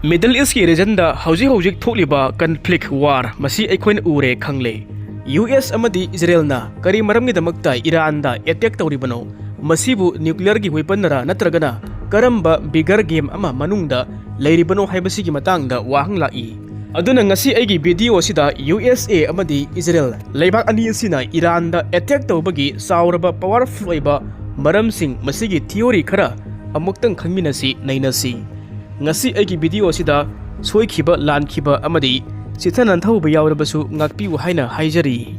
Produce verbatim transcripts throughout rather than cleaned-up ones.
Middle East ꯀꯤ region ꯗ ꯍꯧꯖꯤꯛ ꯍꯧꯖꯤꯛ ꯊꯣꯛꯂꯤꯕ conflict, war, ꯃꯁꯤ ꯑꯩꯈꯣꯏꯅ ꯎꯔꯦ, ꯈꯪꯂꯦ꯫ ꯌꯨ ꯑꯦꯁ ꯑꯃꯗꯤ ꯏꯖꯔꯦꯜꯅ ꯀꯔꯤ ꯃꯔꯝꯒꯤꯗꯃꯛꯇ ꯏꯔꯥꯟꯗ attack ꯇꯧꯔꯤꯕꯅꯣ? ꯃꯁꯤꯕꯨ nuclear ꯒꯤ weapon ꯅꯔ ꯅꯠꯇ꯭ꯔꯒꯅ ꯀꯔꯝꯕ bigger game ꯑꯃ ꯃꯅꯨꯡꯗ ꯂꯩꯔꯤꯕꯅꯣ ꯍꯥꯏꯕꯁꯤꯒꯤ ꯃꯇꯥꯡꯗ ꯋꯥꯍꯪ ꯂꯥꯛꯏ꯫ ꯑꯗꯨꯅ ꯉꯁꯤ ꯑꯩꯒꯤ video ꯑꯁꯤꯗ ꯌꯨ ꯑꯦꯁ ꯑꯦ ꯑꯃꯗꯤ ꯏꯖꯔꯦꯜ ꯂꯩꯕꯥꯛ ꯑꯅꯤ ꯑꯁꯤꯅ ꯏꯔꯥꯟꯗ attack ꯇꯧꯕꯒꯤ ꯆꯥꯎꯔꯕ powerful ꯑꯣꯏꯕ ꯃꯔꯝꯁꯤꯡ, ꯃꯁꯤꯒꯤ theory ꯈꯔ ꯑꯃꯨꯛꯇꯪ ꯈꯪꯃꯤꯟꯅꯁꯤ, ꯅꯩꯅꯁꯤ꯫ ꯉꯁꯤ ꯑꯩꯒꯤ video ꯑꯁꯤꯗ ꯁꯣꯏꯈꯤꯕ, ꯂꯥꯟꯈꯤꯕ ꯑꯃꯗꯤ ꯆꯤꯊ ꯅꯥꯟꯊꯍꯧꯕ ꯌꯥꯎꯔꯕꯁꯨ ꯉꯥꯛꯄꯤꯌꯨ ꯍꯥꯏꯅ ꯍꯥꯏꯖꯔꯤ꯫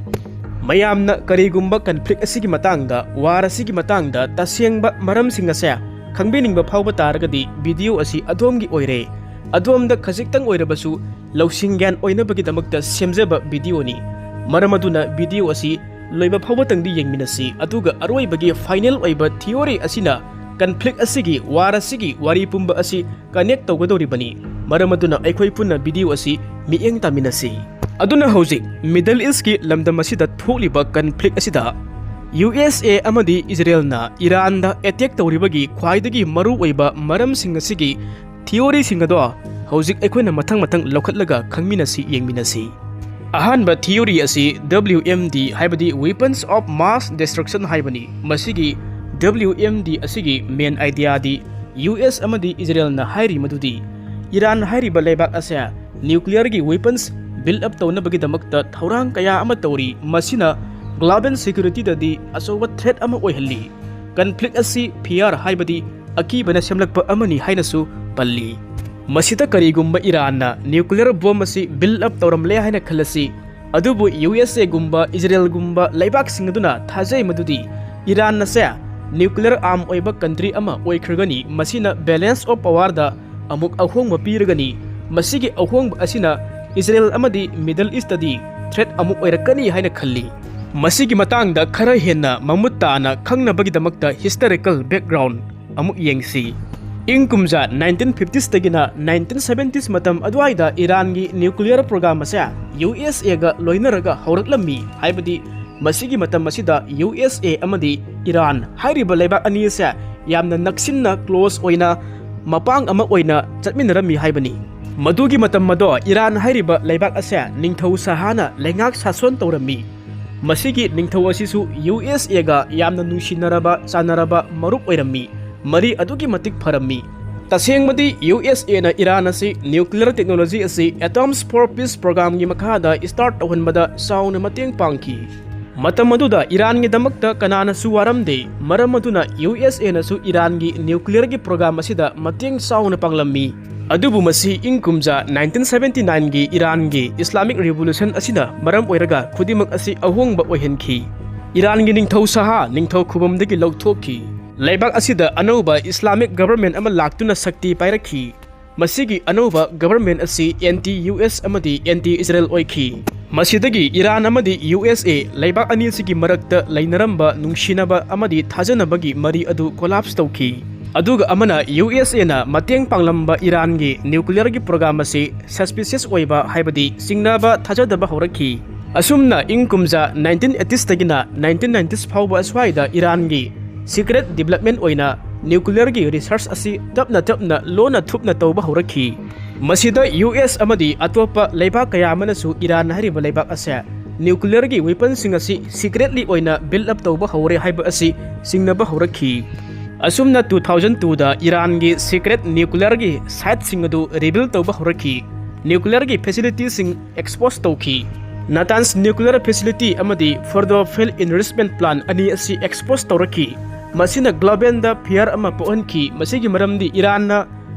ꯃꯌꯥꯝꯅ ꯀꯔꯤꯒꯨꯝꯕ conflict ꯑꯁꯤꯒꯤ ꯃꯇꯥꯡꯗ, war ꯑꯁꯤꯒꯤ ꯃꯇꯥꯡꯗ ꯇꯁꯦꯡꯕ ꯃꯔꯝꯁꯤꯡ ꯑꯁꯦ ꯈꯪꯕꯤꯅꯤꯡꯕ ꯐꯥꯎꯕ ꯇꯥꯔꯒꯗꯤ video ꯑꯁꯤ ꯑꯗꯣꯝꯒꯤ ꯑꯣꯏꯔꯦ꯫ ꯑꯗꯣꯝꯗ ꯈꯖꯤꯛꯇꯪ ꯑꯣꯏꯔꯕꯁꯨ ꯂꯧꯁꯤꯡ ꯒ꯭ꯌꯥꯟ ꯑꯣꯏꯅꯕꯒꯤꯗꯃꯛꯇ ꯁꯦꯝꯖꯕ video ꯅꯤ꯫ ꯃꯔꯝ ꯑꯗꯨꯅ video ꯑꯁꯤ ꯂꯣꯏꯕ ꯐꯥꯎꯕꯇꯪꯗꯤ ꯌꯦꯡꯃꯤꯟꯅꯁꯤ, ꯑꯗꯨꯒ ꯑꯔꯣꯏꯕꯒꯤ final ꯑꯣꯏꯕ theory ꯑꯁꯤꯅ conflict ꯑꯁꯤꯒꯤ, war ꯑꯁꯤꯒꯤ ꯋꯥꯔꯤ ꯄꯨꯝꯕ ꯑꯁꯤ connect ꯇꯧꯒꯗꯧꯔꯤꯕꯅꯤ꯫ ꯃꯔꯝ ꯑꯗꯨꯅ ꯑꯩꯈꯣꯏ ꯄꯨꯟꯅ video ꯑꯁꯤ ꯃꯤꯠꯌꯦꯡ ꯇꯥꯃꯤꯟꯅꯁꯤ꯫ ꯑꯗꯨꯅ ꯍꯧꯖꯤꯛ Middle East ꯀꯤ ꯂꯝꯗꯝ ꯑꯁꯤꯗ ꯊꯣꯛꯂꯤꯕ conflict ꯑꯁꯤꯗ ꯌꯨ ꯑꯦꯁ ꯑꯦ ꯑꯃꯗꯤ ꯏꯖꯔꯦꯜꯅ ꯏꯔꯥꯟꯗ attack ꯇꯧꯔꯤꯕꯒꯤ ꯈ꯭ꯋꯥꯏꯗꯒꯤ ꯃꯔꯨꯑꯣꯏꯕ ꯃꯔꯝꯁꯤꯡ ꯑꯁꯤꯒꯤ theory ꯁꯤꯡ ꯑꯗꯣ ꯍꯧꯖꯤꯛ ꯑꯩꯈꯣꯏꯅ ꯃꯊꯪ ꯃꯊꯪ ꯂꯧꯈꯠꯂꯒ ꯈꯪꯃꯤꯟꯅꯁꯤ, ꯌꯦꯡꯃꯤꯟꯅꯁꯤ꯫ ꯑꯍꯥꯟꯕ theory ꯑꯁꯤ W M D, ꯍꯥꯏꯕꯗꯤ Weapons of Mass Destruction ꯍꯥꯏꯕꯅꯤ꯫ ꯃꯁꯤꯒꯤ W M D ꯑꯁꯤꯒꯤ main idea ꯗꯤ ꯌꯨ ꯑꯦꯁ ꯑꯃꯗꯤ ꯏꯖꯔꯦꯜꯅ ꯍꯥꯏꯔꯤ ꯃꯗꯨꯗꯤ ꯏꯔꯥꯟ ꯍꯥꯏꯔꯤꯕ ꯂꯩꯕꯥꯛ ꯑꯁꯦ nuclear ꯒꯤ weapons build up ꯇꯧꯅꯕꯒꯤꯗꯃꯛꯇ ꯊꯧꯔꯥꯡ ꯀꯌꯥ ꯑꯃ ꯇꯧꯔꯤ꯫ ꯃꯁꯤꯅ global security ꯗꯗꯤ ꯑꯆꯧꯕ threat ꯑꯃ ꯑꯣꯏꯍꯜꯂꯤ꯫ Conflict ꯑꯁꯤ fear, ꯍꯥꯏꯕꯗꯤ ꯑꯀꯤꯕꯅ ꯁꯦꯝꯂꯛꯄ ꯑꯃꯅꯤ ꯍꯥꯏꯅꯁꯨ ꯄꯜꯂꯤ꯫ ꯃꯁꯤꯗ ꯀꯔꯤꯒꯨꯝꯕ ꯏꯔꯥꯟꯅ nuclear bomb ꯑꯁꯤ build up ꯇꯧꯔꯝꯂꯦ ꯍꯥꯏꯅ ꯈꯜꯂꯁꯤ, ꯑꯗꯨꯕꯨ ꯌꯨ ꯑꯦꯁ ꯑꯦ ꯒꯨꯝꯕ ꯏꯖꯔꯦꯜꯒꯨꯝꯕ ꯂꯩꯕꯥꯛꯁꯤꯡ ꯑꯗꯨꯅ ꯊꯥꯖꯩ ꯃꯗꯨꯗꯤ ꯏꯔꯥꯟ ꯑꯁꯦ nuclear arm ꯑꯣꯏꯕ country ꯑꯃ ꯑꯣꯏꯈ꯭ꯔꯒꯅꯤ, ꯃꯁꯤꯅ balance of power ꯗ ꯑꯃꯨꯛ ꯑꯍꯣꯡꯕ ꯄꯤꯔꯒꯅꯤ꯫ ꯃꯁꯤꯒꯤ ꯑꯍꯣꯡꯕ ꯑꯁꯤꯅ ꯏꯖꯔꯦꯜ ꯑꯃꯗꯤ Middle East ꯇꯗꯤ threat ꯑꯃꯨꯛ ꯑꯣꯏꯔꯛꯀꯅꯤ ꯍꯥꯏꯅ ꯈꯜꯂꯤ꯫ ꯃꯁꯤꯒꯤ ꯃꯇꯥꯡꯗ ꯈꯔ ꯍꯦꯟꯅ ꯃꯃꯨꯠ ꯇꯥꯅ ꯈꯪꯅꯕꯒꯤꯗꯃꯛꯇ historical background ꯑꯃꯨꯛ ꯌꯦꯡꯁꯤ꯫ ꯏꯪ ꯀꯨꯝꯖꯥ nineteen fifties ꯇꯒꯤꯅ nineteen seventies ꯃꯇꯝ ꯑꯗꯨꯋꯥꯏꯗ ꯏꯔꯥꯟꯒꯤ nuclear program ꯑꯁꯦ ꯌꯨ ꯑꯦꯁ ꯑꯦ ꯒ ꯂꯣꯏꯅꯔꯒ ꯍꯧꯔꯛꯂꯝꯃꯤ꯫ ꯍꯥꯏꯕꯗꯤ ꯃꯁꯤꯒꯤ ꯃꯇꯝ ꯑꯁꯤꯗ ꯌꯨ ꯑꯦꯁ ꯑꯦ ꯑꯃꯗꯤ ꯏꯔꯥꯟ ꯍꯥꯏꯔꯤꯕ ꯂꯩꯕꯥꯛ ꯑꯅꯤ ꯑꯁꯦ ꯌꯥꯝꯅ ꯅꯛꯁꯤꯟꯅ close ꯑꯣꯏꯅ ꯃꯄꯥꯡ ꯑꯃ ꯑꯣꯏꯅ ꯆꯠꯃꯤꯟꯅꯔꯝꯃꯤ ꯍꯥꯏꯕꯅꯤ꯫ ꯃꯗꯨꯒꯤ ꯃꯇꯝ ꯑꯗꯣ ꯏꯔꯥꯟ ꯍꯥꯏꯔꯤꯕ ꯂꯩꯕꯥꯛ ꯑꯁꯦ ꯅꯤꯡꯊꯧ ꯁꯍꯥꯅ ꯂꯩꯉꯥꯛ ꯁꯥꯁꯣꯟ ꯇꯧꯔꯝꯃꯤ꯫ ꯃꯁꯤꯒꯤ ꯅꯤꯡꯊꯧ ꯑꯁꯤꯁꯨ ꯌꯨ ꯑꯦꯁ ꯑꯦꯒ ꯌꯥꯝꯅ ꯅꯨꯡꯁꯤꯅꯔꯕ, ꯆꯥꯟꯅꯔꯕ ꯃꯔꯨꯞ ꯑꯣꯏꯔꯝꯃꯤ꯫ ꯃꯔꯤ ꯑꯗꯨꯛꯀꯤ ꯃꯇꯤꯛ ꯐꯔꯝꯃꯤ꯫ ꯇꯁꯦꯡꯕꯗꯤ ꯌꯨ ꯑꯦꯁ ꯑꯦꯅ ꯏꯔꯥꯟ ꯑꯁꯤ nuclear technology ꯑꯁꯤ Atoms for Peace programꯒꯤ ꯃꯈꯥꯗ start ꯇꯧꯍꯟꯕꯗ ꯆꯥꯎꯅ ꯃꯇꯦꯡ ꯄꯥꯡꯈꯤ꯫ ꯃꯇꯝ ꯑꯗꯨꯗ ꯏꯔꯥꯟꯒꯤꯗꯃꯛꯇ ꯀꯅꯥꯅꯁꯨ ꯋꯥꯔꯝꯗꯦ, ꯃꯔꯝ ꯑꯗꯨꯅ ꯌꯨ ꯑꯦꯁ ꯑꯦꯅꯁꯨ ꯏꯔꯥꯟꯒꯤ nuclearꯒꯤ program ꯑꯁꯤꯗ ꯃꯇꯦꯡ ꯆꯥꯎꯅ ꯄꯥꯡꯂꯝꯃꯤ꯫ ꯑꯗꯨꯕꯨ ꯃꯁꯤ ꯏꯪ ꯀꯨꯝꯖꯥ nineteen seventy nineꯒꯤ ꯏꯔꯥꯟꯒꯤ Islamic Revolution ꯑꯁꯤꯅ ꯃꯔꯝ ꯑꯣꯏꯔꯒ ꯈꯨꯗꯤꯡꯃꯛ ꯑꯁꯤ ꯑꯍꯣꯡꯕ ꯑꯣꯏꯍꯟꯈꯤ꯫ ꯏꯔꯥꯟꯒꯤ ꯅꯤꯡꯊꯧ ꯁꯍꯥ ꯅꯤꯡꯊꯧ ꯈꯨꯕꯝꯗꯒꯤ ꯂꯧꯊꯣꯛꯈꯤ꯫ ꯂꯩꯕꯥꯛ ꯑꯁꯤꯗ ꯑꯅꯧꯕ Islamic government ꯑꯃ ꯂꯥꯛꯇꯨꯅ ꯁꯛꯇꯤ ꯄꯥꯏꯔꯛꯈꯤ꯫ ꯃꯁꯤꯒꯤ ꯑꯅꯧꯕ government ꯑꯁꯤ anti-U S ꯑꯃꯗꯤ anti-Israel ꯑꯣꯏꯈꯤ꯫ ꯃꯁꯤꯗꯒꯤ ꯏꯔꯥꯟ ꯑꯃꯗꯤ ꯌꯨ ꯑꯦꯁ ꯑꯦ ꯂꯩꯕꯥꯛ ꯑꯅꯤꯁꯤꯒꯤ ꯃꯔꯛꯇ ꯂꯩꯅꯔꯝꯕ ꯅꯨꯡꯁꯤꯅꯕ ꯑꯃꯗꯤ ꯊꯥꯖꯅꯕꯒꯤ ꯃꯔꯤ ꯑꯗꯨ collapse ꯇꯧꯈꯤ꯫ ꯑꯗꯨꯒ ꯑꯃꯅ ꯌꯨ ꯑꯦꯁ ꯑꯦꯅ ꯃꯇꯦꯡ ꯄꯥꯡꯂꯝꯕ ꯏꯔꯥꯟꯒꯤ nuclearꯒꯤ program ꯑꯁꯤ suspicious ꯑꯣꯏꯕ, ꯍꯥꯏꯕꯗꯤ ꯆꯤꯡꯅꯕ, ꯊꯥꯖꯗꯕ ꯍꯧꯔꯛꯈꯤ꯫ ꯑꯁꯨꯝꯅ ꯏꯪ ꯀꯨꯝꯖꯥ nineteen eightiesꯇꯒꯤꯅ nineteen nineties ꯐꯥꯎꯕ ꯑꯁ꯭ꯋꯥꯏꯗ ꯏꯔꯥꯟꯒꯤ secret development ꯑꯣꯏꯅ nuclearꯒꯤ research ꯑꯁꯤ ꯇꯞꯅ ꯇꯞꯅ ꯂꯣꯟꯅ ꯊꯨꯞꯅ ꯇꯧꯕ ꯍꯧꯔꯛꯈꯤ꯫ ꯃꯁꯤꯗ ꯌꯨ ꯑꯦꯁ ꯑꯃꯗꯤ ꯑꯇꯣꯞꯄ ꯂꯩꯕꯥꯛ ꯀꯌꯥ ꯑꯃꯅꯁꯨ ꯏꯔꯥꯟ ꯍꯥꯏꯔꯤꯕ ꯂꯩꯕꯥꯛ ꯑꯁꯦ nuclearꯒꯤ weaponꯁꯤꯡ ꯑꯁꯤ secretly ꯑꯣꯏꯅ build up ꯇꯧꯕ ꯍꯧꯔꯦ ꯍꯥꯏꯕ ꯑꯁꯤ ꯆꯤꯡꯅꯕ ꯍꯧꯔꯛꯈꯤ꯫ ꯑꯁꯨꯝꯅ two thousand twoꯗ ꯏꯔꯥꯟꯒꯤ secret nuclearꯒꯤ siteꯁꯤꯡ ꯑꯗꯨ reveal ꯇꯧꯕ ꯍꯧꯔꯛꯈꯤ꯫ Nuclearꯒꯤ facilityꯁꯤꯡ expose ꯇꯧꯈꯤ꯫ Natanz nuclear facility ꯑꯃꯗꯤ Fordow field enrichment plant ꯑꯅꯤ ꯑꯁꯤ expose ꯇꯧꯔꯛꯈꯤ꯫ ꯃꯁꯤꯅ globalꯗ fear ꯑꯃ ꯄꯣꯛꯍꯟꯈꯤ꯫ ꯃꯁꯤꯒꯤ ꯃꯔꯝꯗꯤ ꯏꯔꯥꯟꯅ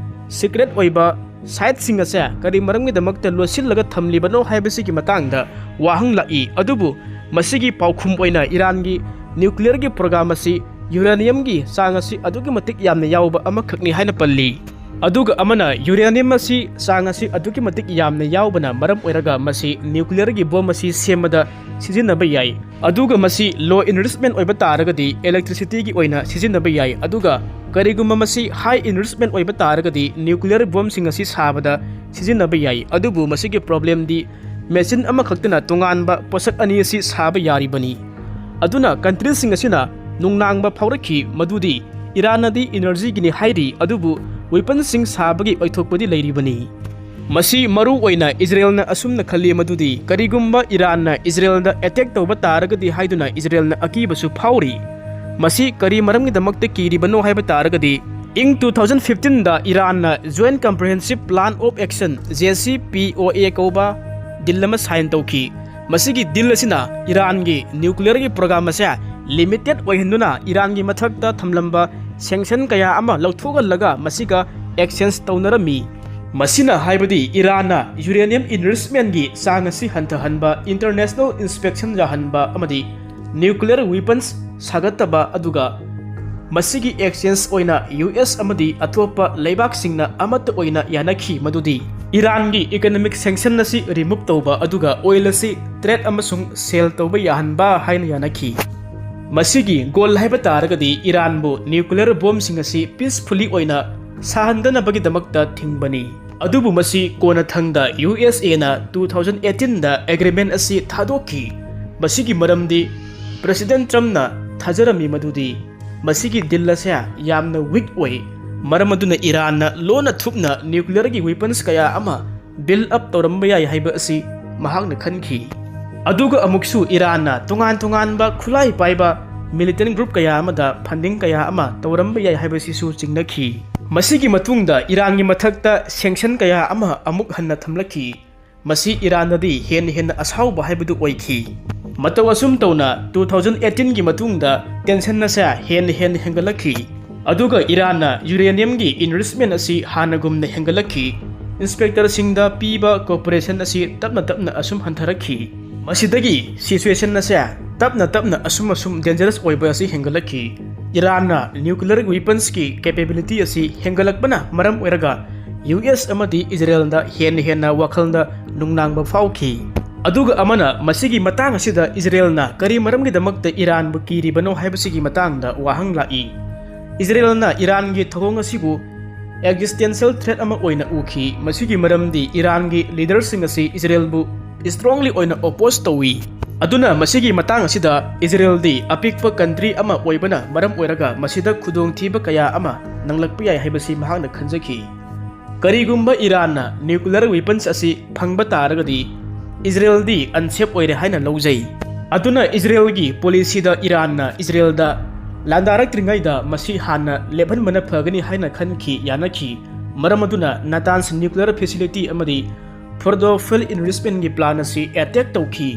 secret ꯑꯣꯏꯕ siteꯁꯤꯡ ꯑꯁꯦ ꯀꯔꯤ ꯃꯔꯝꯒꯤꯗꯃꯛꯇ ꯂꯣꯠꯁꯤꯜꯂꯒ ꯊꯝꯂꯤꯕꯅꯣ ꯍꯥꯏꯕꯁꯤꯒꯤ ꯃꯇꯥꯡꯗ ꯋꯥꯍꯪ ꯂꯥꯛꯏ꯫ ꯑꯗꯨꯕꯨ ꯃꯁꯤꯒꯤ ꯄꯥꯎꯈꯨꯝ ꯑꯣꯏꯅ ꯏꯔꯥꯟꯒꯤ nuclearꯒꯤ program ꯑꯁꯤ uraniumꯒꯤ ꯆꯥꯡ ꯑꯁꯤ ꯑꯗꯨꯛꯀꯤ ꯃꯇꯤꯛ ꯌꯥꯝꯅ ꯌꯥꯎꯕ ꯑꯃꯈꯛꯅꯤ ꯍꯥꯏꯅ ꯄꯜꯂꯤ꯫ ꯑꯗꯨꯒ ꯑꯃꯅ uranium ꯑꯁꯤ ꯆꯥꯡ ꯑꯁꯤ ꯑꯗꯨꯛꯀꯤ ꯃꯇꯤꯛ ꯌꯥꯝꯅ ꯌꯥꯎꯕꯅ ꯃꯔꯝ ꯑꯣꯏꯔꯒ ꯃꯁꯤ nuclearꯒꯤ bomb ꯑꯁꯤ ꯁꯦꯝꯕꯗ ꯁꯤꯖꯤꯟꯅꯕ ꯌꯥꯏ꯫ ꯑꯗꯨꯒ ꯃꯁꯤ low enrichment ꯑꯣꯏꯕ ꯇꯥꯔꯒꯗꯤ electricityꯒꯤ ꯑꯣꯏꯅ ꯁꯤꯖꯤꯟꯅꯕ ꯌꯥꯏ꯫ ꯑꯗꯨꯒ ꯀꯔꯤꯒꯨꯝꯕ ꯃꯁꯤ high enrichment ꯑꯣꯏꯕ ꯇꯥꯔꯒꯗꯤ nuclear bombꯁꯤꯡ ꯑꯁꯤ ꯁꯥꯕꯗ ꯁꯤꯖꯤꯟꯅꯕ ꯌꯥꯏ꯫ ꯑꯗꯨꯕꯨ ꯃꯁꯤꯒꯤ problemꯗꯤ machine ꯑꯃꯈꯛꯇꯅ ꯇꯣꯉꯥꯟꯕ ꯄꯣꯠꯁꯛ ꯑꯅꯤ ꯑꯁꯤ ꯁꯥꯕ ꯌꯥꯔꯤꯕꯅꯤ꯫ ꯑꯗꯨꯅ countryꯁꯤꯡ ꯑꯁꯤꯅ ꯅꯨꯡꯅꯥꯡꯕ ꯐꯥꯎꯔꯛꯈꯤ ꯃꯗꯨꯗꯤ ꯏꯔꯥꯟꯅꯗꯤ energyꯒꯤꯅꯤ ꯍꯥꯏꯔꯤ, ꯑꯗꯨꯕꯨ weaponsꯁꯤꯡ ꯁꯥꯕꯒꯤ ꯑꯣꯏꯊꯣꯛꯄꯗꯤ ꯂꯩꯔꯤꯕꯅꯤ꯫ ꯃꯁꯤ ꯃꯔꯨ ꯑꯣꯏꯅ ꯏꯖꯔꯦꯜꯅ ꯑꯁꯨꯝꯅ ꯈꯜꯂꯤ ꯃꯗꯨꯗꯤ ꯀꯔꯤꯒꯨꯝꯕ ꯏꯔꯥꯟꯅ ꯏꯖꯔꯦꯜꯗ attack ꯇꯧꯕ ꯇꯥꯔꯒꯗꯤ ꯍꯥꯏꯗꯨꯅ ꯏꯖꯔꯦꯜꯅ ꯑꯀꯤꯕꯁꯨ ꯐꯥꯎꯔꯤ꯫ ꯃꯁꯤ ꯀꯔꯤ ꯃꯔꯝꯒꯤꯗꯃꯛꯇ ꯀꯤꯔꯤꯕꯅꯣ ꯍꯥꯏꯕ ꯇꯥꯔꯒꯗꯤ, ꯏꯪ two thousand fifteenꯗ ꯏꯔꯥꯟꯅ Joint Comprehensive Plan of Action, JCPOA ꯀꯧꯕ deal ꯑꯃ sign ꯇꯧꯈꯤ꯫ ꯃꯁꯤꯒꯤ deal ꯑꯁꯤꯅ ꯏꯔꯥꯟꯒꯤ nuclearꯒꯤ program ꯑꯁꯦ limited ꯑꯣꯏꯍꯟꯗꯨꯅ ꯏꯔꯥꯟꯒꯤ ꯃꯊꯛꯇ ꯊꯝꯂꯝꯕ sanction ꯀꯌꯥ ꯑꯃ ꯂꯧꯊꯣꯛꯍꯜꯂꯒ ꯃꯁꯤꯒ exchange ꯇꯧꯅꯔꯝꯃꯤ꯫ ꯃꯁꯤꯅ ꯍꯥꯏꯕꯗꯤ ꯏꯔꯥꯟꯅ uranium enrichmentꯒꯤ ꯆꯥꯡ ꯑꯁꯤ ꯍꯟꯊꯍꯟꯕ, international inspection ꯌꯥꯍꯟꯕ ꯑꯃꯗꯤ nuclear weapons ꯁꯥꯒꯠꯇꯕ, ꯑꯗꯨꯒ ꯃꯁꯤꯒꯤ exchange ꯑꯣꯏꯅ US ꯑꯃꯗꯤ ꯑꯇꯣꯞꯄ ꯂꯩꯕꯥꯛꯁꯤꯡꯅ ꯑꯃꯠꯇ ꯑꯣꯏꯅ ꯌꯥꯅꯈꯤ ꯃꯗꯨꯗꯤ ꯏꯔꯥꯟꯒꯤ economic sanction ꯑꯁꯤ remove ꯇꯧꯕ ꯑꯗꯨꯒ oil ꯑꯁꯤ trade ꯑꯃꯁꯨꯡ sell ꯇꯧꯕ ꯌꯥꯍꯟꯕ ꯍꯥꯏꯅ ꯌꯥꯅꯈꯤ꯫ ꯃꯁꯤꯒꯤ goal ꯍꯥꯏꯕ ꯇꯥꯔꯒꯗꯤ ꯏꯔꯥꯟꯕꯨ nuclear bombꯁꯤꯡ ꯑꯁꯤ peacefully ꯑꯣꯏꯅ ꯁꯥꯍꯟꯗꯅꯕꯒꯤꯗꯃꯛꯇ ꯊꯤꯡꯕꯅꯤ꯫ ꯑꯗꯨꯕꯨ ꯃꯁꯤ ꯀꯣꯟꯅꯊꯪꯗ USAꯅ two thousand eighteenꯗ agreement ꯑꯁꯤ ꯊꯥꯗꯣꯛꯈꯤ꯫ ꯃꯁꯤꯒꯤ ꯃꯔꯝꯗꯤ President Trumpꯅ ꯊꯥꯖꯔꯝꯃꯤ ꯃꯗꯨꯗꯤ ꯃꯁꯤꯒꯤ deal ꯑꯁꯦ ꯌꯥꯝꯅ weak ꯑꯣꯏ, ꯃꯔꯝ ꯑꯗꯨꯅ ꯏꯔꯥꯟꯅ ꯂꯣꯟꯅ ꯊꯨꯞꯅ nuclearꯒꯤ weapons ꯀꯌꯥ ꯑꯃ build up ꯇꯧꯔꯝꯕ ꯌꯥꯏ ꯍꯥꯏꯕ ꯑꯁꯤ ꯃꯍꯥꯛꯅ ꯈꯟꯈꯤ꯫ ꯑꯗꯨꯒ ꯑꯃꯨꯛꯁꯨ ꯏꯔꯥꯟꯅ ꯇꯣꯉꯥꯟ ꯇꯣꯉꯥꯟꯕ ꯈꯨꯠꯂꯥꯏ ꯄꯥꯏꯕ militant group ꯀꯌꯥ ꯑꯃꯗ funding ꯀꯌꯥ ꯑꯃ ꯇꯧꯔꯝꯕ ꯌꯥꯏ ꯍꯥꯏꯕꯁꯤꯁꯨ ꯆꯤꯡꯅꯈꯤ꯫ ꯃꯁꯤꯒꯤ ꯃꯇꯨꯡꯗ ꯏꯔꯥꯟꯒꯤ ꯃꯊꯛꯇ sanction ꯀꯌꯥ ꯑꯃ ꯑꯃꯨꯛ ꯍꯟꯅ ꯊꯝꯂꯛꯈꯤ꯫ ꯃꯁꯤ ꯏꯔꯥꯟꯗꯗꯤ ꯍꯦꯟꯅ ꯍꯦꯟꯅ ꯑꯁꯥꯎꯕ ꯍꯥꯏꯕꯗꯨ ꯑꯣꯏꯈꯤ꯫ ꯃꯇꯧ ꯑꯁꯨꯝ ꯇꯧꯅ two thousand eighteenꯒꯤ ꯃꯇꯨꯡꯗ tension ꯑꯁꯦ ꯍꯦꯟꯅ ꯍꯦꯟꯅ ꯍꯦꯟꯒꯠꯂꯛꯈꯤ꯫ ꯑꯗꯨꯒ ꯏꯔꯥꯟꯅ uraniumꯒꯤ enrichment ꯑꯁꯤ ꯍꯥꯟꯅꯒꯨꯝꯅ ꯍꯦꯟꯒꯠꯂꯛꯈꯤ꯫ Inspectorꯁꯤꯡꯗ ꯄꯤꯕ cooperation ꯑꯁꯤ ꯇꯞꯅ ꯇꯞꯅ ꯑꯁꯨꯝ ꯍꯟꯊꯔꯛꯈꯤ꯫ ꯃꯁꯤꯗꯒꯤ situation ꯑꯁꯦ ꯇꯞꯅ ꯇꯞꯅ ꯑꯁꯨꯝ ꯑꯁꯨꯝ dangerous ꯑꯣꯏꯕ ꯑꯁꯤ ꯍꯦꯟꯒꯠꯂꯛꯈꯤ꯫ ꯏꯔꯥꯟꯅ nuclear weaponsꯀꯤ capability ꯑꯁꯤ ꯍꯦꯟꯒꯠꯂꯛꯄꯅ ꯃꯔꯝ ꯑꯣꯏꯔꯒ US ꯑꯃꯗꯤ ꯏꯖꯔꯦꯜꯗ ꯍꯦꯟꯅ ꯍꯦꯟꯅ ꯋꯥꯈꯜꯗ ꯅꯨꯡꯅꯥꯡꯕ ꯐꯥꯎꯈꯤ꯫ ꯑꯗꯨꯒ ꯑꯃꯅ ꯃꯁꯤꯒꯤ ꯃꯇꯥꯡ ꯑꯁꯤꯗ ꯏꯖꯔꯦꯜꯅ ꯀꯔꯤ ꯃꯔꯝꯒꯤꯗꯃꯛꯇ ꯏꯔꯥꯟꯕꯨ ꯀꯤꯔꯤꯕꯅꯣ ꯍꯥꯏꯕꯁꯤꯒꯤ ꯃꯇꯥꯡꯗ ꯋꯥꯍꯪ ꯂꯥꯛꯏ꯫ ꯏꯖꯔꯦꯜꯅ ꯏꯔꯥꯟꯒꯤ ꯊꯧꯑꯣꯡ ꯑꯁꯤꯕꯨ existential threat ꯑꯃ ꯑꯣꯏꯅ ꯎꯈꯤ꯫ ꯃꯁꯤꯒꯤ ꯃꯔꯝꯗꯤ ꯏꯔꯥꯟꯒꯤ leaderꯁꯤꯡ ꯑꯁꯤ ꯏꯖꯔꯦꯜꯕꯨ strongly ꯑꯣꯏꯅ oppose ꯇꯧꯏ꯫ ꯑꯗꯨꯅ ꯃꯁꯤꯒꯤ ꯃꯇꯥꯡ ꯑꯁꯤꯗ ꯏꯖꯔꯦꯜꯗꯤ ꯑꯄꯤꯛꯄ ꯀꯟꯇ꯭ꯔꯤ ꯑꯃ ꯑꯣꯏꯕꯅ ꯃꯔꯝ ꯑꯣꯏꯔꯒ ꯃꯁꯤꯗ ꯈꯨꯗꯣꯡꯊꯤꯕ ꯀꯌꯥ ꯑꯃ ꯅꯪꯂꯛꯄ ꯌꯥꯏ ꯍꯥꯏꯕꯁꯤ ꯃꯍꯥꯛꯅ ꯈꯟꯖꯈꯤ꯫ ꯀꯔꯤꯒꯨꯝꯕ ꯏꯔꯥꯟꯅ ꯅ꯭ꯌꯨꯀ꯭ꯂꯤꯌꯔ ꯋꯤꯄꯟꯁ ꯑꯁꯤ ꯐꯪꯕ ꯇꯥꯔꯒꯗꯤ ꯏꯖꯔꯦꯜꯗꯤ ꯑꯟꯁꯦꯐ ꯑꯣꯏꯔꯦ ꯍꯥꯏꯅ ꯂꯧꯖꯩ꯫ ꯑꯗꯨꯅ ꯏꯖꯔꯦꯜꯒꯤ ꯄꯣꯂꯤꯁꯤꯗ ꯏꯔꯥꯟꯅ ꯏꯖꯔꯦꯜꯗ ꯂꯥꯟꯗꯥꯔꯛꯇ꯭ꯔꯤꯉꯩꯗ ꯃꯁꯤ ꯍꯥꯟꯅ ꯂꯦꯞꯍꯟꯕꯅ ꯐꯒꯅꯤ ꯍꯥꯏꯅ ꯈꯟꯈꯤ, ꯌꯥꯅꯈꯤ꯫ ꯃꯔꯝ ꯑꯗꯨꯅ ꯅꯥꯇꯥꯟꯁ ꯅ꯭ꯌꯨꯀ꯭ꯂꯤꯌꯔ ꯐꯦꯁꯤꯂꯤꯇꯤ ꯑꯃꯗꯤ ꯐꯣꯔꯗꯣ ꯐꯤꯜ ꯏꯟꯔꯤꯆꯃꯦꯟꯒꯤ ꯄ꯭ꯂꯥꯟ ꯑꯁꯤ ꯑꯦꯇꯦꯛ ꯇꯧꯈꯤ꯫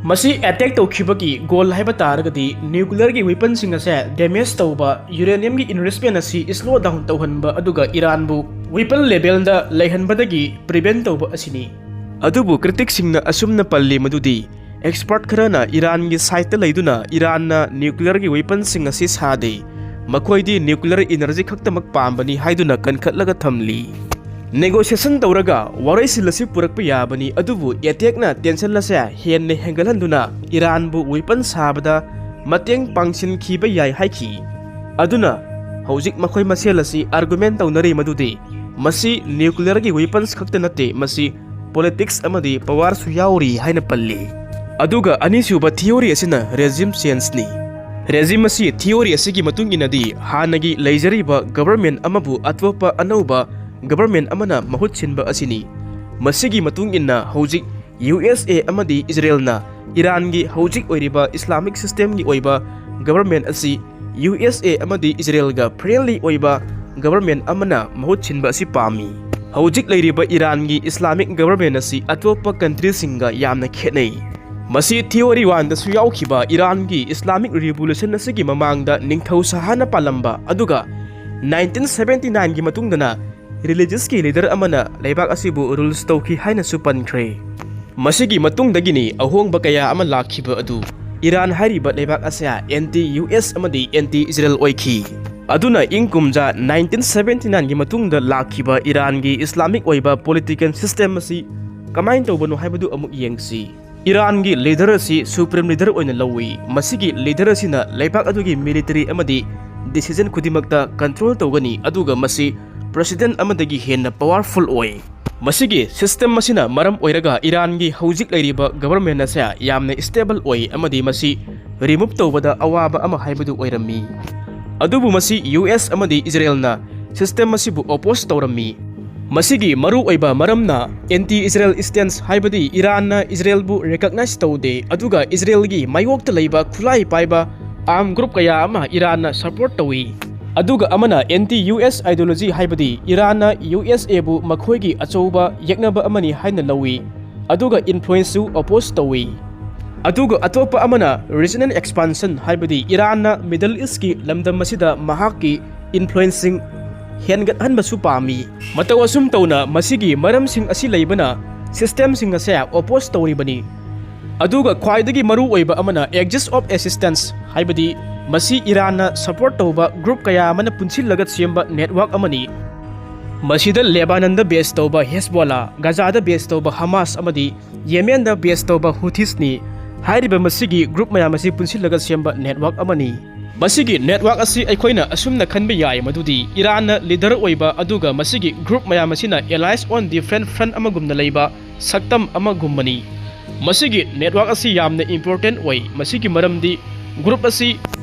ꯃꯁꯤ ꯑꯦꯇꯦꯛ ꯇꯧꯈꯤꯕꯒꯤ ꯒꯣꯜ ꯍꯥꯏꯕ ꯇꯥꯔꯒꯗꯤ ꯅ꯭ꯌꯨꯀ꯭ꯂꯤꯌꯔꯒꯤ ꯋꯤꯄꯟꯁꯤꯡ ꯑꯁꯦ ꯗꯦꯃꯦꯖ ꯇꯧꯕ, ꯌꯨꯔꯦꯅꯤꯌꯝꯒꯤ ꯏꯟꯔꯤꯆꯃꯦꯟ ꯑꯁꯤ ꯁ꯭ꯂꯣ ꯗꯥꯎꯟ ꯇꯧꯍꯟꯕ, ꯑꯗꯨꯒ ꯏꯔꯥꯟꯕꯨ ꯋꯤꯄꯟ ꯂꯦꯚꯦꯜꯗ ꯂꯩꯍꯟꯕꯗꯒꯤ ꯄ꯭ꯔꯤꯚꯦꯟ ꯇꯧꯕ ꯑꯁꯤꯅꯤ꯫ ꯑꯗꯨꯕꯨ ꯀ꯭ꯔꯤꯇꯤꯛꯁꯤꯡꯅ ꯑꯁꯨꯝꯅ ꯄꯜꯂꯤ ꯃꯗꯨꯗꯤ ꯑꯦꯛꯁꯄꯔꯠ ꯈꯔꯅ ꯏꯔꯥꯟꯒꯤ ꯁꯥꯏꯠꯇ ꯂꯩꯗꯨꯅ ꯏꯔꯥꯟꯅ ꯅ꯭ꯌꯨꯀ꯭ꯂꯤꯌꯔꯒꯤ ꯋꯤꯄꯟꯁꯤꯡ ꯑꯁꯤ ꯁꯥꯗꯦ, ꯃꯈꯣꯏꯗꯤ ꯅ꯭ꯌꯨꯀ꯭ꯂꯤꯌꯔ ꯏꯅꯔꯖꯤ ꯈꯛꯇꯃꯛ ꯄꯥꯝꯕꯅꯤ ꯍꯥꯏꯗꯨꯅ ꯀꯟꯈꯠꯂꯒ ꯊꯝꯂꯤ꯫ ꯅꯦꯒꯣꯁꯤꯌꯦꯁꯟ ꯇꯧꯔꯒ ꯋꯥꯔꯣꯏꯁꯤꯜ ꯑꯁꯤ ꯄꯨꯔꯛꯄ ꯌꯥꯕꯅꯤ, ꯑꯗꯨꯕꯨ ꯑꯦꯇꯦꯛꯅ ꯇꯦꯟꯁꯟ ꯑꯁꯦ ꯍꯦꯟꯅ ꯍꯦꯟꯒꯠꯍꯟꯗꯨꯅ ꯏꯔꯥꯟꯕꯨ ꯋꯤꯄꯟ ꯁꯥꯕꯗ ꯃꯇꯦꯡ ꯄꯥꯡꯁꯤꯟꯈꯤꯕ ꯌꯥꯏ ꯍꯥꯏꯈꯤ꯫ ꯑꯗꯨꯅ ꯍꯧꯖꯤꯛ ꯃꯈꯣꯏ ꯃꯁꯦꯜ ꯑꯁꯤ ꯑꯥꯔꯒꯨꯃꯦꯟ ꯇꯧꯅꯔꯤ ꯃꯗꯨꯗꯤ ꯃꯁꯤ ꯅ꯭ꯌꯨꯀ꯭ꯂꯤꯌꯔꯒꯤ ꯋꯤꯄꯟꯁ ꯈꯛꯇ ꯅꯠꯇꯦ, ꯃꯁꯤ ꯄꯣꯂꯤꯇꯤꯛꯁ ꯑꯃꯗꯤ ꯄꯋꯥꯔꯁꯨ ꯌꯥꯎꯔꯤ ꯍꯥꯏꯅ ꯄꯜꯂꯤ꯫ ꯑꯗꯨꯒ ꯑꯅꯤꯁꯨꯕ ꯊꯤꯑꯣꯔꯤ ꯑꯁꯤꯅ ꯔꯦꯖꯤꯝ ꯆꯦꯟꯖꯅꯤ꯫ ꯔꯦꯖꯤꯝ ꯑꯁꯤ ꯊꯤꯑꯣꯔꯤ ꯑꯁꯤꯒꯤ ꯃꯇꯨꯡ ꯏꯟꯅꯗꯤ ꯍꯥꯟꯅꯒꯤ ꯂꯩꯖꯔꯤꯕ ꯒꯕꯔꯃꯦꯟ ꯑꯃꯕꯨ ꯑꯇꯣꯞꯄ ꯑꯅꯧꯕ ꯒꯕꯔꯃꯦꯟ ꯑꯃꯅ ꯃꯍꯨꯠ ꯁꯤꯟꯕ ꯑꯁꯤꯅꯤ꯫ ꯃꯁꯤꯒꯤ ꯃꯇꯨꯡ ꯏꯟꯅ ꯍꯧꯖꯤꯛ ꯌꯨ ꯑꯦꯁ ꯑꯦ ꯑꯃꯗꯤ ꯏꯖꯔꯦꯜꯅ ꯏꯔꯥꯟꯒꯤ ꯍꯧꯖꯤꯛ ꯑꯣꯏꯔꯤꯕ ꯏꯁꯂꯥꯃꯤꯛ ꯁꯤꯁꯇꯦꯝꯒꯤ ꯑꯣꯏꯕ ꯒꯕꯔꯃꯦꯟ ꯑꯁꯤ ꯌꯨ ꯑꯦꯁ ꯑꯦ ꯑꯃꯗꯤ ꯏꯖꯔꯦꯜꯒ ꯐ꯭ꯔꯦꯟꯂꯤ ꯑꯣꯏꯕ ꯒꯕꯔꯃꯦꯟ ꯑꯃꯅ ꯃꯍꯨꯠ ꯁꯤꯟꯕ ꯑꯁꯤ ꯄꯥꯝꯃꯤ꯫ ꯍꯧꯖꯤꯛ ꯂꯩꯔꯤꯕ ꯏꯔꯥꯟꯒꯤ ꯏꯁꯂꯥꯃꯤꯛ ꯒꯕꯔꯃꯦꯟ ꯑꯁꯤ ꯑꯇꯣꯞꯄ ꯀꯟꯇ꯭ꯔꯤꯁꯤꯡꯒ ꯌꯥꯝꯅ ꯈꯦꯠꯅꯩ꯫ ꯃꯁꯤ ꯊꯤꯑꯣꯔꯤ ꯋꯥꯟꯗꯁꯨ ꯌꯥꯎꯈꯤꯕ ꯏꯔꯥꯟꯒꯤ ꯏꯁꯂꯥꯃꯤꯛ ꯔꯤꯚꯣꯂꯨꯁꯟ ꯑꯁꯤꯒꯤ ꯃꯃꯥꯡꯗ ꯅꯤꯡꯊꯧ ꯁꯍꯥꯅ ꯄꯥꯜꯂꯝꯕ, ꯑꯗꯨꯒ ꯅꯥꯏꯟꯇꯤꯟ ꯁꯕꯦꯟꯇꯤ ꯅꯥꯏꯟꯒꯤ ꯃꯇꯨꯡꯗꯅ ꯔꯤꯂꯤꯖꯁꯀꯤ ꯂꯤꯗꯔ ꯑꯃꯅ ꯂꯩꯕꯥꯛ ꯑꯁꯤꯕꯨ ꯔꯨꯜꯁ ꯇꯧꯈꯤ ꯍꯥꯏꯅꯁꯨ ꯄꯟꯈ꯭ꯔꯦ꯫ ꯃꯁꯤꯒꯤ ꯃꯇꯨꯡꯗꯒꯤꯅꯤ ꯑꯍꯣꯡꯕ ꯀꯌꯥ ꯑꯃ ꯂꯥꯛꯈꯤꯕ ꯑꯗꯨ꯫ ꯏꯔꯥꯟ ꯍꯥꯏꯔꯤꯕ ꯂꯩꯕꯥꯛ ꯑꯁꯦ ꯑꯦꯟꯇꯤ ꯌꯨ ꯑꯦꯁ ꯑꯃꯗꯤ ꯑꯦꯟꯇꯤ ꯏꯖꯔꯦꯜ ꯑꯣꯏꯈꯤ꯫ ꯑꯗꯨꯅ ꯏꯪ ꯀꯨꯝꯖꯥ ꯅꯥꯏꯟꯇꯤꯟ ꯁꯕꯦꯟꯇꯤ ꯅꯥꯏꯟꯒꯤ ꯃꯇꯨꯡꯗ ꯂꯥꯛꯈꯤꯕ ꯏꯔꯥꯟꯒꯤ ꯏꯁꯂꯥꯃꯤꯛ ꯑꯣꯏꯕ ꯄꯣꯂꯤꯇꯤꯀꯦꯜ ꯁꯤꯁꯇꯦꯝ ꯑꯁꯤ ꯀꯃꯥꯏꯅ ꯇꯧꯕꯅꯣ ꯍꯥꯏꯕꯗꯨ ꯑꯃꯨꯛ ꯌꯦꯡꯁꯤ꯫ ꯏꯔꯥꯟꯒꯤ ꯂꯤꯗꯔ ꯑꯁꯤ ꯁꯨꯄ꯭ꯔꯤꯝ ꯂꯤꯗꯔ ꯑꯣꯏꯅ ꯂꯧꯏ꯫ ꯃꯁꯤꯒꯤ ꯂꯤꯗꯔ ꯑꯁꯤꯅ ꯂꯩꯕꯥꯛ ꯑꯗꯨꯒꯤ ꯃꯤꯂꯤꯇꯔꯤ ꯑꯃꯗꯤ ꯗꯤꯁꯤꯖꯟ ꯈꯨꯗꯤꯡꯃꯛꯇ ꯀꯟꯇ꯭ꯔꯣꯜ ꯇꯧꯒꯅꯤ, ꯑꯗꯨꯒ ꯃꯁꯤ ꯄ꯭ꯔꯦꯁꯤꯗꯦꯟ ꯑꯃꯗꯒꯤ ꯍꯦꯟꯅ ꯄꯋꯥꯔꯐꯨꯜ ꯑꯣꯏ꯫ ꯃꯁꯤꯒꯤ system ꯑꯁꯤꯅ ꯃꯔꯝ ꯑꯣꯏꯔꯒ ꯏꯔꯥꯟꯒꯤ ꯍꯧꯖꯤꯛ ꯂꯩꯔꯤꯕ government ꯑꯁꯦ ꯌꯥꯝꯅ stable ꯑꯣꯏ ꯑꯃꯗꯤ ꯃꯁꯤ remove ꯇꯧꯕꯗ ꯑꯋꯥꯕ ꯑꯃ ꯍꯥꯏꯕꯗꯨ ꯑꯣꯏꯔꯝꯃꯤ꯫ ꯑꯗꯨꯕꯨ ꯃꯁꯤ ꯌꯨ ꯑꯦꯁ ꯑꯃꯗꯤ ꯏꯖꯔꯦꯜꯅ system ꯑꯁꯤꯕꯨ oppose ꯇꯧꯔꯝꯃꯤ꯫ ꯃꯁꯤꯒꯤ ꯃꯔꯨꯑꯣꯏꯕ ꯃꯔꯝꯅ anti Israel stance, ꯍꯥꯏꯕꯗꯤ ꯏꯔꯥꯟꯅ ꯏꯖꯔꯦꯜꯕꯨ recognize ꯇꯧꯗꯦ ꯑꯗꯨꯒ ꯏꯖꯔꯦꯜꯒꯤ ꯃꯥꯌꯣꯛꯇ ꯂꯩꯕ ꯈꯨꯠꯂꯥꯏ ꯄꯥꯏꯕ arm group ꯀꯌꯥ ꯑꯃ ꯏꯔꯥꯟꯅ support ꯇꯧꯏ꯫ ꯑꯗꯨꯒ ꯑꯃꯅ anti U S ideology, ꯍꯥꯏꯕꯗꯤ ꯏꯔꯥꯟꯅ ꯌꯨ ꯑꯦꯁ ꯑꯦꯕꯨ ꯃꯈꯣꯏꯒꯤ ꯑꯆꯧꯕ ꯌꯦꯛꯅꯕ ꯑꯃꯅꯤ ꯍꯥꯏꯅ ꯂꯧꯏ, ꯑꯗꯨꯒ influence ꯁꯨ oppose ꯇꯧꯏ꯫ ꯑꯗꯨꯒ ꯑꯇꯣꯞꯄ ꯑꯃꯅ regional expansion, ꯍꯥꯏꯕꯗꯤ ꯏꯔꯥꯟꯅ Middle East ꯀꯤ ꯂꯝꯗꯝ ꯑꯁꯤꯗ ꯃꯍꯥꯛꯀꯤ influence ꯁꯤꯡ ꯍꯦꯟꯒꯠꯍꯟꯕꯁꯨ ꯄꯥꯝꯃꯤ꯫ ꯃꯇꯧ ꯑꯁꯨꯝ ꯇꯧꯅ ꯃꯁꯤꯒꯤ ꯃꯔꯝꯁꯤꯡ ꯑꯁꯤ ꯂꯩꯕꯅ system ꯁꯤꯡ ꯑꯁꯦ oppose ꯇꯧꯔꯤꯕꯅꯤ꯫ ꯑꯗꯨꯒ ꯈ꯭ꯋꯥꯏꯗꯒꯤ ꯃꯔꯨ ꯑꯣꯏꯕ ꯑꯃꯅ Axis of Resistance, ꯍꯥꯏꯕꯗꯤ ꯃꯁꯤ ꯏꯔꯥꯟꯅ support ꯇꯧꯕ group ꯀꯌꯥ ꯑꯃꯅ ꯄꯨꯟꯁꯤꯜꯂꯒ ꯁꯦꯝꯕ network ꯑꯃꯅꯤ꯫ ꯃꯁꯤꯗ ꯂꯦꯕꯥꯅꯟꯗ base ꯇꯧꯕ ꯍꯦꯁꯕꯣꯂꯥ, ꯒꯖꯥꯗ base ꯇꯧꯕ ꯍꯃꯥꯁ ꯑꯃꯗꯤ ꯌꯦꯃꯦꯟꯗ base ꯇꯧꯕ ꯍꯨꯊꯤꯁꯅꯤ꯫ ꯍꯥꯏꯔꯤꯕ ꯃꯁꯤꯒꯤ group ꯃꯌꯥꯝ ꯑꯁꯤ ꯄꯨꯟꯁꯤꯜꯂꯒ ꯁꯦꯝꯕ network ꯑꯃꯅꯤ꯫ ꯃꯁꯤꯒꯤ network ꯑꯁꯤ ꯑꯩꯈꯣꯏꯅ ꯑꯁꯨꯝꯅ ꯈꯟꯕ ꯌꯥꯏ ꯃꯗꯨꯗꯤ ꯏꯔꯥꯟꯅ leader ꯑꯣꯏꯕ ꯑꯗꯨꯒ ꯃꯁꯤꯒꯤ group ꯃꯌꯥꯝ ꯑꯁꯤꯅ allies on different front ꯑꯃꯒꯨꯝꯅ ꯂꯩꯕ ꯁꯛꯇꯝ ꯑꯃꯒꯨꯝꯕꯅꯤ꯫ ꯃꯁꯤꯒꯤ network ꯑꯁꯤ ꯌꯥꯝꯅ important ꯑꯣꯏ꯫ ꯃꯁꯤꯒꯤ ꯃꯔꯝꯗꯤ group ꯑꯁꯤ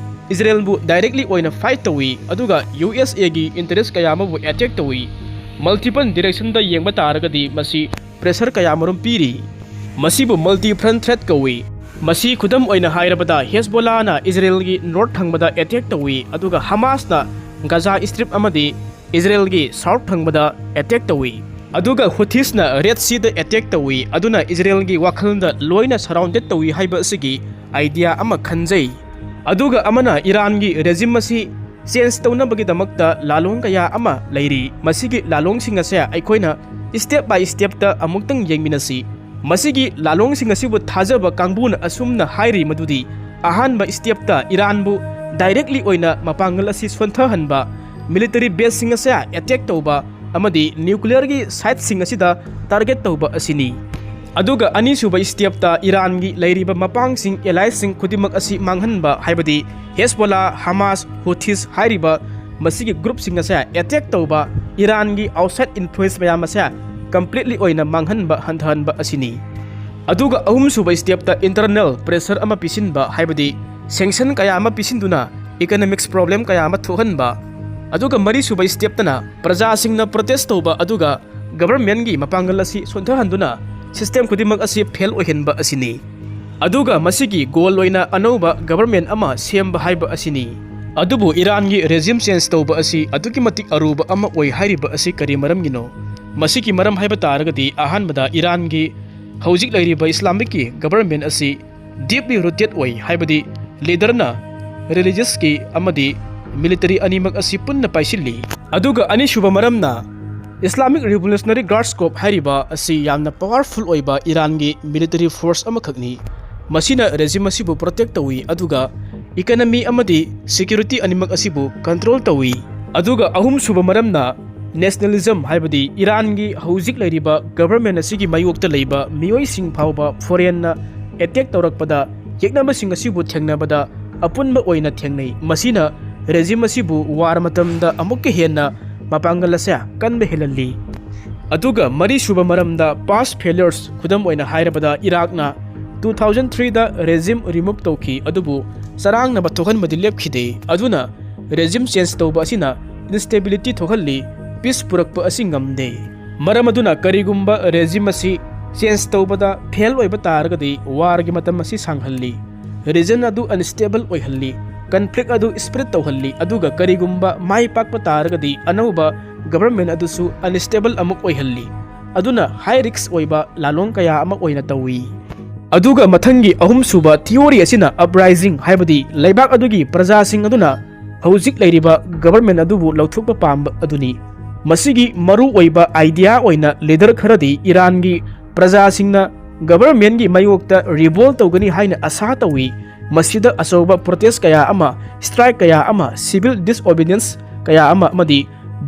ꯏꯖꯔꯦꯜꯕꯨ directly ꯑꯣꯏꯅ fight ꯇꯧꯏ, ꯑꯗꯨꯒ ꯌꯨ ꯑꯦꯁ ꯑꯦꯒꯤ interest ꯀꯌꯥ ꯑꯃꯕꯨ attack ꯇꯧꯏ꯫ Multiple direction ꯗ ꯌꯦꯡꯕ ꯇꯥꯔꯒꯗꯤ ꯃꯁꯤ pressure ꯀꯌꯥ ꯃꯔꯨꯝ ꯄꯤꯔꯤ꯫ ꯃꯁꯤꯕꯨ multi front threat ꯀꯧꯏ꯫ ꯃꯁꯤ ꯈꯨꯗꯝ ꯑꯣꯏꯅ ꯍꯥꯏꯔꯕꯗ, ꯍꯦꯁꯕꯣꯂꯥꯅ ꯏꯖꯔꯦꯜꯒꯤ north ꯊꯪꯕꯗ attack ꯇꯧꯏ, ꯑꯗꯨꯒ ꯍꯃꯥꯁꯅ ꯒꯖꯥ Strip ꯑꯃꯗꯤ ꯏꯖꯔꯦꯜꯒꯤ south ꯊꯪꯕꯗ attack ꯇꯧꯏ꯫ ꯑꯗꯨꯒ ꯍꯨꯊꯤꯁꯅ Red Sea ꯗ attack ꯇꯧꯏ, ꯑꯗꯨꯅ ꯏꯖꯔꯦꯜꯒꯤ ꯋꯥꯈꯜꯗ ꯂꯣꯏꯅ surrounded ꯇꯧꯏ ꯍꯥꯏꯕ ꯑꯁꯤꯒꯤ idea ꯑꯃ ꯈꯟꯖꯩ꯫ ꯑꯗꯨꯒ ꯑꯃꯅ ꯏꯔꯥꯟꯒꯤ regime ꯑꯁꯤ change ꯇꯧꯅꯕꯒꯤꯗꯃꯛꯇ ꯂꯥꯂꯣꯡ ꯀꯌꯥ ꯑꯃ ꯂꯩꯔꯤ꯫ ꯃꯁꯤꯒꯤ ꯂꯥꯂꯣꯡꯁꯤꯡ ꯑꯁꯦ ꯑꯩꯈꯣꯏꯅ step by step ꯇ ꯑꯃꯨꯛꯇꯪ ꯌꯦꯡꯃꯤꯟꯅꯁꯤ꯫ ꯃꯁꯤꯒꯤ ꯂꯥꯂꯣꯡꯁꯤꯡ ꯑꯁꯤꯕꯨ ꯊꯥꯖꯕ ꯀꯥꯡꯕꯨꯅ ꯑꯁꯨꯝꯅ ꯍꯥꯏꯔꯤ ꯃꯗꯨꯗꯤ, ꯑꯍꯥꯟꯕ step ꯇ ꯏꯔꯥꯟꯕꯨ directly ꯑꯣꯏꯅ ꯃꯄꯥꯡꯒꯜ ꯑꯁꯤ ꯁꯣꯟꯊꯍꯟꯕ, military base ꯁꯤꯡ ꯑꯁꯦ attack ꯇꯧꯕ ꯑꯃꯗꯤ nuclear ꯒꯤ site ꯁꯤꯡ ꯑꯁꯤꯗ target ꯇꯧꯕ ꯑꯁꯤꯅꯤ꯫ ꯑꯗꯨꯒ ꯑꯅꯤꯁꯨꯕ step ꯇ ꯏꯔꯥꯟꯒꯤ ꯂꯩꯔꯤꯕ ꯃꯄꯥꯡꯁꯤꯡ, allies ꯁꯤꯡ ꯈꯨꯗꯤꯡꯃꯛ ꯑꯁꯤ ꯃꯥꯡꯍꯟꯕ, ꯍꯥꯏꯕꯗꯤ ꯍꯦꯁꯕꯣꯂꯥ, ꯍꯃꯥꯁ, ꯍꯨꯊꯤꯁ ꯍꯥꯏꯔꯤꯕ ꯃꯁꯤꯒꯤ group ꯁꯤꯡ ꯑꯁꯦ attack ꯇꯧꯕ, ꯏꯔꯥꯟꯒꯤ outside influence ꯃꯌꯥꯝ ꯑꯁꯦ completely ꯑꯣꯏꯅ ꯃꯥꯡꯍꯟꯕ ꯍꯟꯊꯍꯟꯕ ꯑꯁꯤꯅꯤ꯫ ꯑꯗꯨꯒ ꯑꯍꯨꯝꯁꯨꯕ stepꯇ internal pressure ꯑꯃ ꯄꯤꯁꯤꯟꯕ, ꯍꯥꯏꯕꯗꯤ sanction ꯀꯌꯥ ꯑꯃ ꯄꯤꯁꯤꯟꯗꯨꯅ economics problem ꯀꯌꯥ ꯑꯃ ꯊꯣꯛꯍꯟꯕ, ꯑꯗꯨꯒ ꯃꯔꯤꯁꯨꯕ stepꯇꯅ ꯄ꯭ꯔꯖꯥꯁꯤꯡꯅ protest ꯇꯧꯕ ꯑꯗꯨꯒ governmentꯒꯤ ꯃꯄꯥꯡꯒꯜ ꯑꯁꯤ ꯁꯣꯟꯊꯍꯟꯗꯨꯅ system ꯈꯨꯗꯤꯡꯃꯛ ꯑꯁꯤ fail ꯑꯣꯏꯍꯟꯕ ꯑꯁꯤꯅꯤ꯫ ꯑꯗꯨꯒ ꯃꯁꯤꯒꯤ goal ꯑꯣꯏꯅ ꯑꯅꯧꯕ government ꯑꯃ ꯁꯦꯝꯕ ꯍꯥꯏꯕ ꯑꯁꯤꯅꯤ꯫ ꯑꯗꯨꯕꯨ ꯏꯔꯥꯟꯒꯤ regime change ꯇꯧꯕ ꯑꯁꯤ ꯑꯗꯨꯛꯀꯤ ꯃꯇꯤꯛ ꯑꯔꯨꯕ ꯑꯃ ꯑꯣꯏ ꯍꯥꯏꯔꯤꯕ ꯑꯁꯤ ꯀꯔꯤ ꯃꯔꯝꯒꯤꯅꯣ? ꯃꯁꯤꯒꯤ ꯃꯔꯝ ꯍꯥꯏꯕ ꯇꯥꯔꯒꯗꯤ, ꯑꯍꯥꯟꯕꯗ ꯏꯔꯥꯟꯒꯤ ꯍꯧꯖꯤꯛ ꯂꯩꯔꯤꯕ ꯏꯁꯂꯥꯃꯤꯛꯀꯤ government ꯑꯁꯤ deeply rooted ꯑꯣꯏ, ꯍꯥꯏꯕꯗꯤ leaderꯅ religiousꯀꯤ ꯑꯃꯗꯤ military ꯑꯅꯤꯃꯛ ꯑꯁꯤ ꯄꯨꯟꯅ ꯄꯥꯏꯁꯤꯜꯂꯤ꯫ ꯑꯗꯨꯒ ꯑꯅꯤꯁꯨꯕ ꯃꯔꯝꯅ Islamic Revolutionary Guards Corps ꯍꯥꯏꯔꯤꯕ ꯑꯁꯤ ꯌꯥꯝꯅ powerful ꯑꯣꯏꯕ ꯏꯔꯥꯟꯒꯤ military force ꯑꯃꯈꯛꯅꯤ꯫ ꯃꯁꯤꯅ regime ꯑꯁꯤꯕꯨ protect ꯇꯧꯏ, ꯑꯗꯨꯒ economy ꯑꯃꯗꯤ security ꯑꯅꯤꯃꯛ ꯑꯁꯤꯕꯨ control ꯇꯧꯏ꯫ ꯑꯗꯨꯒ ꯑꯍꯨꯝꯁꯨꯕ ꯃꯔꯝꯅ nationalism, ꯍꯥꯏꯕꯗꯤ ꯏꯔꯥꯟꯒꯤ ꯍꯧꯖꯤꯛ ꯂꯩꯔꯤꯕ government ꯑꯁꯤꯒꯤ ꯃꯥꯌꯣꯛꯇ ꯂꯩꯕ ꯃꯤꯑꯣꯏꯁꯤꯡ ꯐꯥꯎꯕ foreignꯅ attack ꯇꯧꯔꯛꯄꯗ ꯌꯦꯛꯅꯕꯁꯤꯡ ꯑꯁꯤꯕꯨ ꯊꯦꯡꯅꯕꯗ ꯑꯄꯨꯟꯕ ꯑꯣꯏꯅ ꯊꯦꯡꯅꯩ꯫ ꯃꯁꯤꯅ regime ꯑꯁꯤꯕꯨ war ꯃꯇꯝꯗ ꯑꯃꯨꯛꯀ ꯍꯦꯟꯅ ꯃꯄꯥꯡꯒꯜ ꯑꯁꯦ ꯀꯟꯕ ꯍꯦꯜꯍꯜꯂꯤ꯫ ꯑꯗꯨꯒ ꯃꯔꯤꯁꯨꯕ ꯃꯔꯝꯗ past failures, ꯈꯨꯗꯝ ꯑꯣꯏꯅ ꯍꯥꯏꯔꯕꯗ ꯏꯔꯥꯛꯅ two thousand threeꯗ regime remove ꯇꯧꯈꯤ, ꯑꯗꯨꯕꯨ ꯆꯔꯥꯡꯅꯕ ꯊꯣꯛꯍꯟꯕꯗꯤ ꯂꯦꯞꯈꯤꯗꯦ꯫ ꯑꯗꯨꯅ regime change ꯇꯧꯕ ꯑꯁꯤꯅ instability ꯊꯣꯛꯍꯜꯂꯤ, peace ꯄꯨꯔꯛꯄ ꯑꯁꯤ ꯉꯝꯗꯦ꯫ ꯃꯔꯝ ꯑꯗꯨꯅ ꯀꯔꯤꯒꯨꯝꯕ regime ꯑꯁꯤ change ꯇꯧꯕꯗ fail ꯑꯣꯏꯕ ꯇꯥꯔꯒꯗꯤ warꯒꯤ ꯃꯇꯝ ꯑꯁꯤ ꯁꯥꯡꯍꯜꯂꯤ, region ꯑꯗꯨ unstable ꯑꯣꯏꯍꯜꯂꯤ, conflict ꯑꯗꯨ spread ꯇꯧꯍꯜꯂꯤ, ꯑꯗꯨꯒ ꯀꯔꯤꯒꯨꯝꯕ ꯃꯥꯏ ꯄꯥꯛꯄ ꯇꯥꯔꯒꯗꯤ ꯑꯅꯧꯕ government ꯑꯗꯨꯁꯨ unstable ꯑꯃꯨꯛ ꯑꯣꯏꯍꯜꯂꯤ꯫ ꯑꯗꯨꯅ high risk ꯑꯣꯏꯕ ꯂꯥꯂꯣꯡ ꯀꯌꯥ ꯑꯃ ꯑꯣꯏꯅ ꯇꯧꯏ꯫ ꯑꯗꯨꯒ ꯃꯊꯪꯒꯤ ꯑꯍꯨꯝꯁꯨꯕ theory ꯑꯁꯤꯅ uprising, ꯍꯥꯏꯕꯗꯤ ꯂꯩꯕꯥꯛ ꯑꯗꯨꯒꯤ ꯄ꯭ꯔꯖꯥꯁꯤꯡ ꯑꯗꯨꯅ ꯍꯧꯖꯤꯛ ꯂꯩꯔꯤꯕ government ꯑꯗꯨꯕꯨ ꯂꯧꯊꯣꯛꯄ ꯄꯥꯝꯕ ꯑꯗꯨꯅꯤ꯫ ꯃꯁꯤꯒꯤ ꯃꯔꯨ ꯑꯣꯏꯕ idea ꯑꯣꯏꯅ leader ꯈꯔꯗꯤ ꯏꯔꯥꯟꯒꯤ ꯄ꯭ꯔꯖꯥꯁꯤꯡꯅ governmentꯒꯤ ꯃꯥꯌꯣꯛꯇ revolt ꯇꯧꯒꯅꯤ ꯍꯥꯏꯅ ꯑꯁꯥ ꯇꯧꯏ꯫ ꯃꯁꯤꯗ ꯑꯆꯧꯕ protest ꯀꯌꯥ ꯑꯃ, strike ꯀꯌꯥ ꯑꯃ, civil disobedience ꯀꯌꯥ ꯑꯃ ꯑꯃꯗꯤ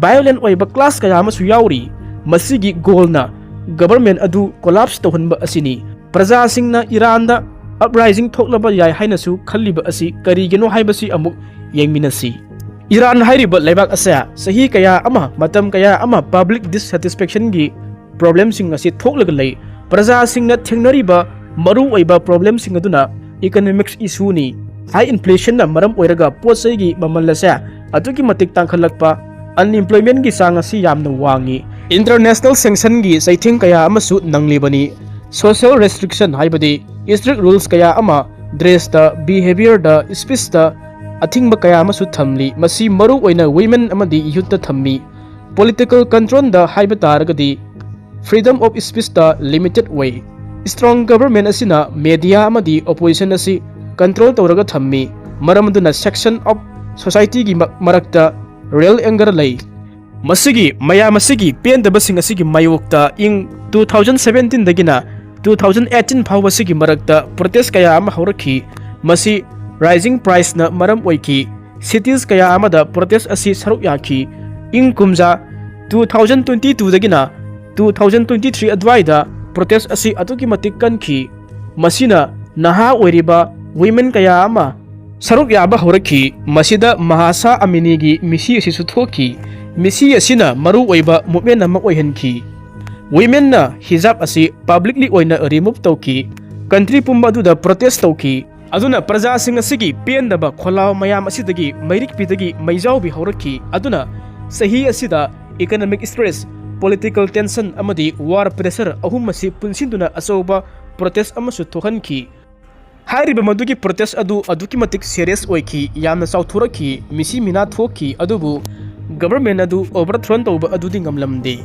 violent ꯑꯣꯏꯕ clash ꯀꯌꯥ ꯑꯃꯁꯨ ꯌꯥꯎꯔꯤ꯫ ꯃꯁꯤꯒꯤ goalꯅ government ꯑꯗꯨ collapse ꯇꯧꯍꯟꯕ ꯑꯁꯤꯅꯤ꯫ ꯄ꯭ꯔꯖꯥꯁꯤꯡꯅ ꯏꯔꯥꯟꯗ uprising ꯊꯣꯛꯂꯕ ꯌꯥꯏ ꯍꯥꯏꯅꯁꯨ ꯈꯜꯂꯤꯕ ꯑꯁꯤ ꯀꯔꯤꯒꯤꯅꯣ ꯍꯥꯏꯕꯁꯤ ꯑꯃꯨꯛ ꯌꯦꯡꯃꯤꯟꯅꯁꯤ꯫ ꯏꯔꯥꯟ ꯍꯥꯏꯔꯤꯕ ꯂꯩꯕꯥꯛ ꯑꯁꯦ ꯆꯍꯤ ꯀꯌꯥ ꯑꯃ, ꯃꯇꯝ ꯀꯌꯥ ꯑꯃ public dissatisfactionꯒꯤ problemꯁꯤꯡ ꯑꯁꯤ ꯊꯣꯛꯂꯒ ꯂꯩ꯫ ꯄ꯭ꯔꯖꯥꯁꯤꯡꯅ ꯊꯦꯡꯅꯔꯤꯕ ꯃꯔꯨꯑꯣꯏꯕ problemꯁꯤꯡ ꯑꯗꯨꯅ economics issueꯅꯤ꯫ High inflationꯅ ꯃꯔꯝ ꯑꯣꯏꯔꯒ ꯄꯣꯠ ꯆꯩꯒꯤ ꯃꯃꯜ ꯑꯁꯦ ꯑꯗꯨꯛꯀꯤ ꯃꯇꯤꯛ ꯇꯥꯡꯈꯠꯂꯛꯄ, unemploymentꯀꯤ ꯆꯥꯡ ꯑꯁꯤ ꯌꯥꯝꯅ ꯋꯥꯡꯉꯤ꯫ International sanctionꯒꯤ ꯆꯩꯊꯦꯡ ꯀꯌꯥ ꯑꯃꯁꯨ ꯅꯪꯂꯤꯕꯅꯤ꯫ Social restriction ꯍꯥꯏꯕꯗꯤ strict rules ꯀꯌꯥ ꯑꯃ, dressꯇ, behaviorꯗ, speechꯇ ꯑꯊꯤꯡꯕ ꯀꯌꯥ ꯑꯃꯁꯨ ꯊꯝꯂꯤ꯫ ꯃꯁꯤ ꯃꯔꯨ ꯑꯣꯏꯅ women ꯑꯃꯗꯤ youthꯇ ꯊꯝꯃꯤ꯫ Political controlꯗ ꯍꯥꯏꯕ ꯇꯥꯔꯒꯗꯤ freedom of speechꯇ limited ꯑꯣꯏ꯫ Strong government ꯑꯁꯤꯅ media ꯑꯃꯗꯤ opposition ꯑꯁꯤ control ꯇꯧꯔꯒ ꯊꯝꯃꯤ, ꯃꯔꯝ ꯑꯗꯨꯅ section of societyꯒꯤ ꯃ-, ꯃꯔꯛꯇ real anger ꯂꯩ꯫ ꯃꯁꯤꯒꯤ ꯃꯌꯥꯝ ꯑꯁꯤꯒꯤ ꯄꯦꯟꯗꯕꯁꯤꯡ ꯑꯁꯤꯒꯤ ꯃꯥꯌꯣꯛꯇ ꯏꯪ two thousand seventeenꯗꯒꯤꯅ two thousand eighteen ꯐꯥꯎꯕꯁꯤꯒꯤ ꯃꯔꯛꯇ protest ꯀꯌꯥ ꯑꯃ ꯍꯧꯔꯛꯈꯤ꯫ ꯃꯁꯤ rising priceꯅ ꯃꯔꯝ ꯑꯣꯏꯈꯤ꯫ Cities ꯀꯌꯥ ꯑꯃꯗ protest ꯑꯁꯤ ꯁꯔꯨꯛ ꯌꯥꯈꯤ꯫ ꯏꯪ ꯀꯨꯝꯖꯥ two thousand twenty twoꯗꯒꯤꯅ two thousand twenty three ꯑꯗꯨꯋꯥꯏꯗ protest ꯑꯁꯤ ꯑꯗꯨꯛꯀꯤ ꯃꯇꯤꯛ ꯀꯟꯈꯤ꯫ ꯃꯁꯤꯅ ꯅꯍꯥ ꯑꯣꯏꯔꯤꯕ women ꯀꯌꯥ ꯑꯃ ꯁꯔꯨꯛ ꯌꯥꯕ ꯍꯧꯔꯛꯈꯤ꯫ ꯃꯁꯤꯗ ꯃꯍꯥꯁꯥ ꯑꯃꯤꯅꯤꯒꯤ ꯃꯤꯁꯤ ꯑꯁꯤꯁꯨ ꯊꯣꯛꯈꯤ꯫ ꯃꯤꯁꯤ ꯑꯁꯤꯅ ꯃꯔꯨ ꯑꯣꯏꯕ movement ꯑꯃ ꯑꯣꯏꯍꯟꯈꯤ꯫ Womenꯅ hijab ꯑꯁꯤ publicly ꯑꯣꯏꯅ remove ꯇꯧꯈꯤ꯫ Country ꯄꯨꯝꯕ ꯑꯗꯨꯗ protest ꯇꯧꯈꯤ꯫ ꯑꯗꯨꯅ ꯄ꯭ꯔꯖꯥꯁꯤꯡ ꯑꯁꯤꯒꯤ ꯄꯦꯟꯗꯕ ꯈꯣꯜꯂꯥꯎ ꯃꯌꯥꯝ ꯑꯁꯤꯗꯒꯤ ꯃꯩꯔꯤꯛꯄꯤꯗꯒꯤ ꯃꯩꯖꯥꯎꯕꯤ ꯍꯧꯔꯛꯈꯤ꯫ ꯑꯗꯨꯅ ꯆꯍꯤ ꯑꯁꯤꯗ economic stress, political tension ꯑꯃꯗꯤ war pressure ꯑꯍꯨꯝ ꯑꯁꯤ ꯄꯨꯟꯁꯤꯟꯗꯨꯅ ꯑꯆꯧꯕ protest ꯑꯃꯁꯨ ꯊꯣꯛꯍꯟꯈꯤ꯫ ꯍꯥꯏꯔꯤꯕ ꯃꯗꯨꯒꯤ protest ꯑꯗꯨ ꯑꯗꯨꯛꯀꯤ ꯃꯇꯤꯛ serious ꯑꯣꯏꯈꯤ, ꯌꯥꯝꯅ ꯆꯥꯎꯊꯣꯔꯛꯈꯤ, ꯃꯤꯁꯤ ꯃꯤꯅꯥ ꯊꯣꯛꯈꯤ, ꯑꯗꯨꯕꯨ government ꯑꯗꯨ overthrow ꯇꯧꯕ ꯑꯗꯨꯗꯤ ꯉꯝꯂꯝꯗꯦ꯫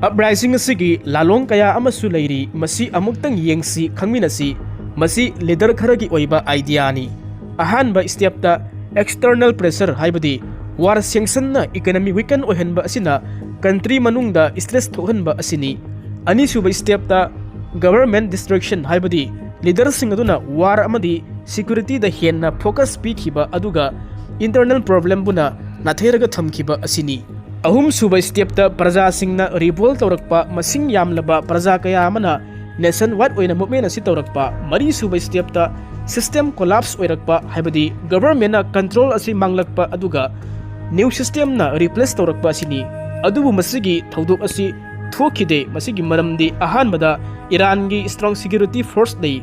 Uprising ꯑꯁꯤꯒꯤ ꯂꯥꯂꯣꯡ ꯀꯌꯥ ꯑꯃꯁꯨ ꯂꯩꯔꯤ, ꯃꯁꯤ ꯑꯃꯨꯛꯇꯪ ꯌꯦꯡꯁꯤ, ꯈꯪꯃꯤꯟꯅꯁꯤ꯫ ꯃꯁꯤ leader ꯈꯔꯒꯤ ꯑꯣꯏꯕ ideaꯅꯤ꯫ ꯑꯍꯥꯟꯕ stepꯇ external pressure ꯍꯥꯏꯕꯗꯤ war sanctionꯅ economy weaken ꯑꯣꯏꯍꯟꯕ ꯑꯁꯤꯅ country ꯃꯅꯨꯡꯗ stress ꯊꯣꯛꯍꯟꯕ ꯑꯁꯤꯅꯤ꯫ ꯑꯅꯤꯁꯨꯕ stepꯇ government distraction ꯍꯥꯏꯕꯗꯤ leaderꯁꯤꯡ ꯑꯗꯨꯅ war ꯑꯃꯗꯤ securityꯗ ꯍꯦꯟꯅ focus ꯄꯤꯈꯤꯕ ꯑꯗꯨꯒ internal problemꯕꯨꯅ ꯅꯥꯊꯩꯔꯒ ꯊꯝꯈꯤꯕ ꯑꯁꯤꯅꯤ꯫ ꯑꯍꯨꯝꯁꯨꯕ stepꯇ ꯄ꯭ꯔꯖꯥꯁꯤꯡꯅ revolt ꯇꯧꯔꯛꯄ, ꯃꯁꯤꯡ ꯌꯥꯝꯂꯕ ꯄ꯭ꯔꯖꯥ ꯀꯌꯥ ꯑꯃꯅ nationwide ꯑꯣꯏꯅ movement ꯑꯁꯤ ꯇꯧꯔꯛꯄ꯫ ꯃꯔꯤꯁꯨꯕ stepꯇ system collapse ꯑꯣꯏꯔꯛꯄ, ꯍꯥꯏꯕꯗꯤ governmentꯅ control ꯑꯁꯤ ꯃꯥꯡꯂꯛꯄ ꯑꯗꯨꯒ new systemꯅ replace ꯇꯧꯔꯛꯄ ꯑꯁꯤꯅꯤ꯫ ꯑꯗꯨꯕꯨ ꯃꯁꯤꯒꯤ ꯊꯧꯗꯣꯛ ꯑꯁꯤ ꯊꯣꯛꯈꯤꯗꯦ꯫ ꯃꯁꯤꯒꯤ ꯃꯔꯝꯗꯤ ꯑꯍꯥꯟꯕꯗ ꯏꯔꯥꯟꯒꯤ strong security force ꯂꯩ꯫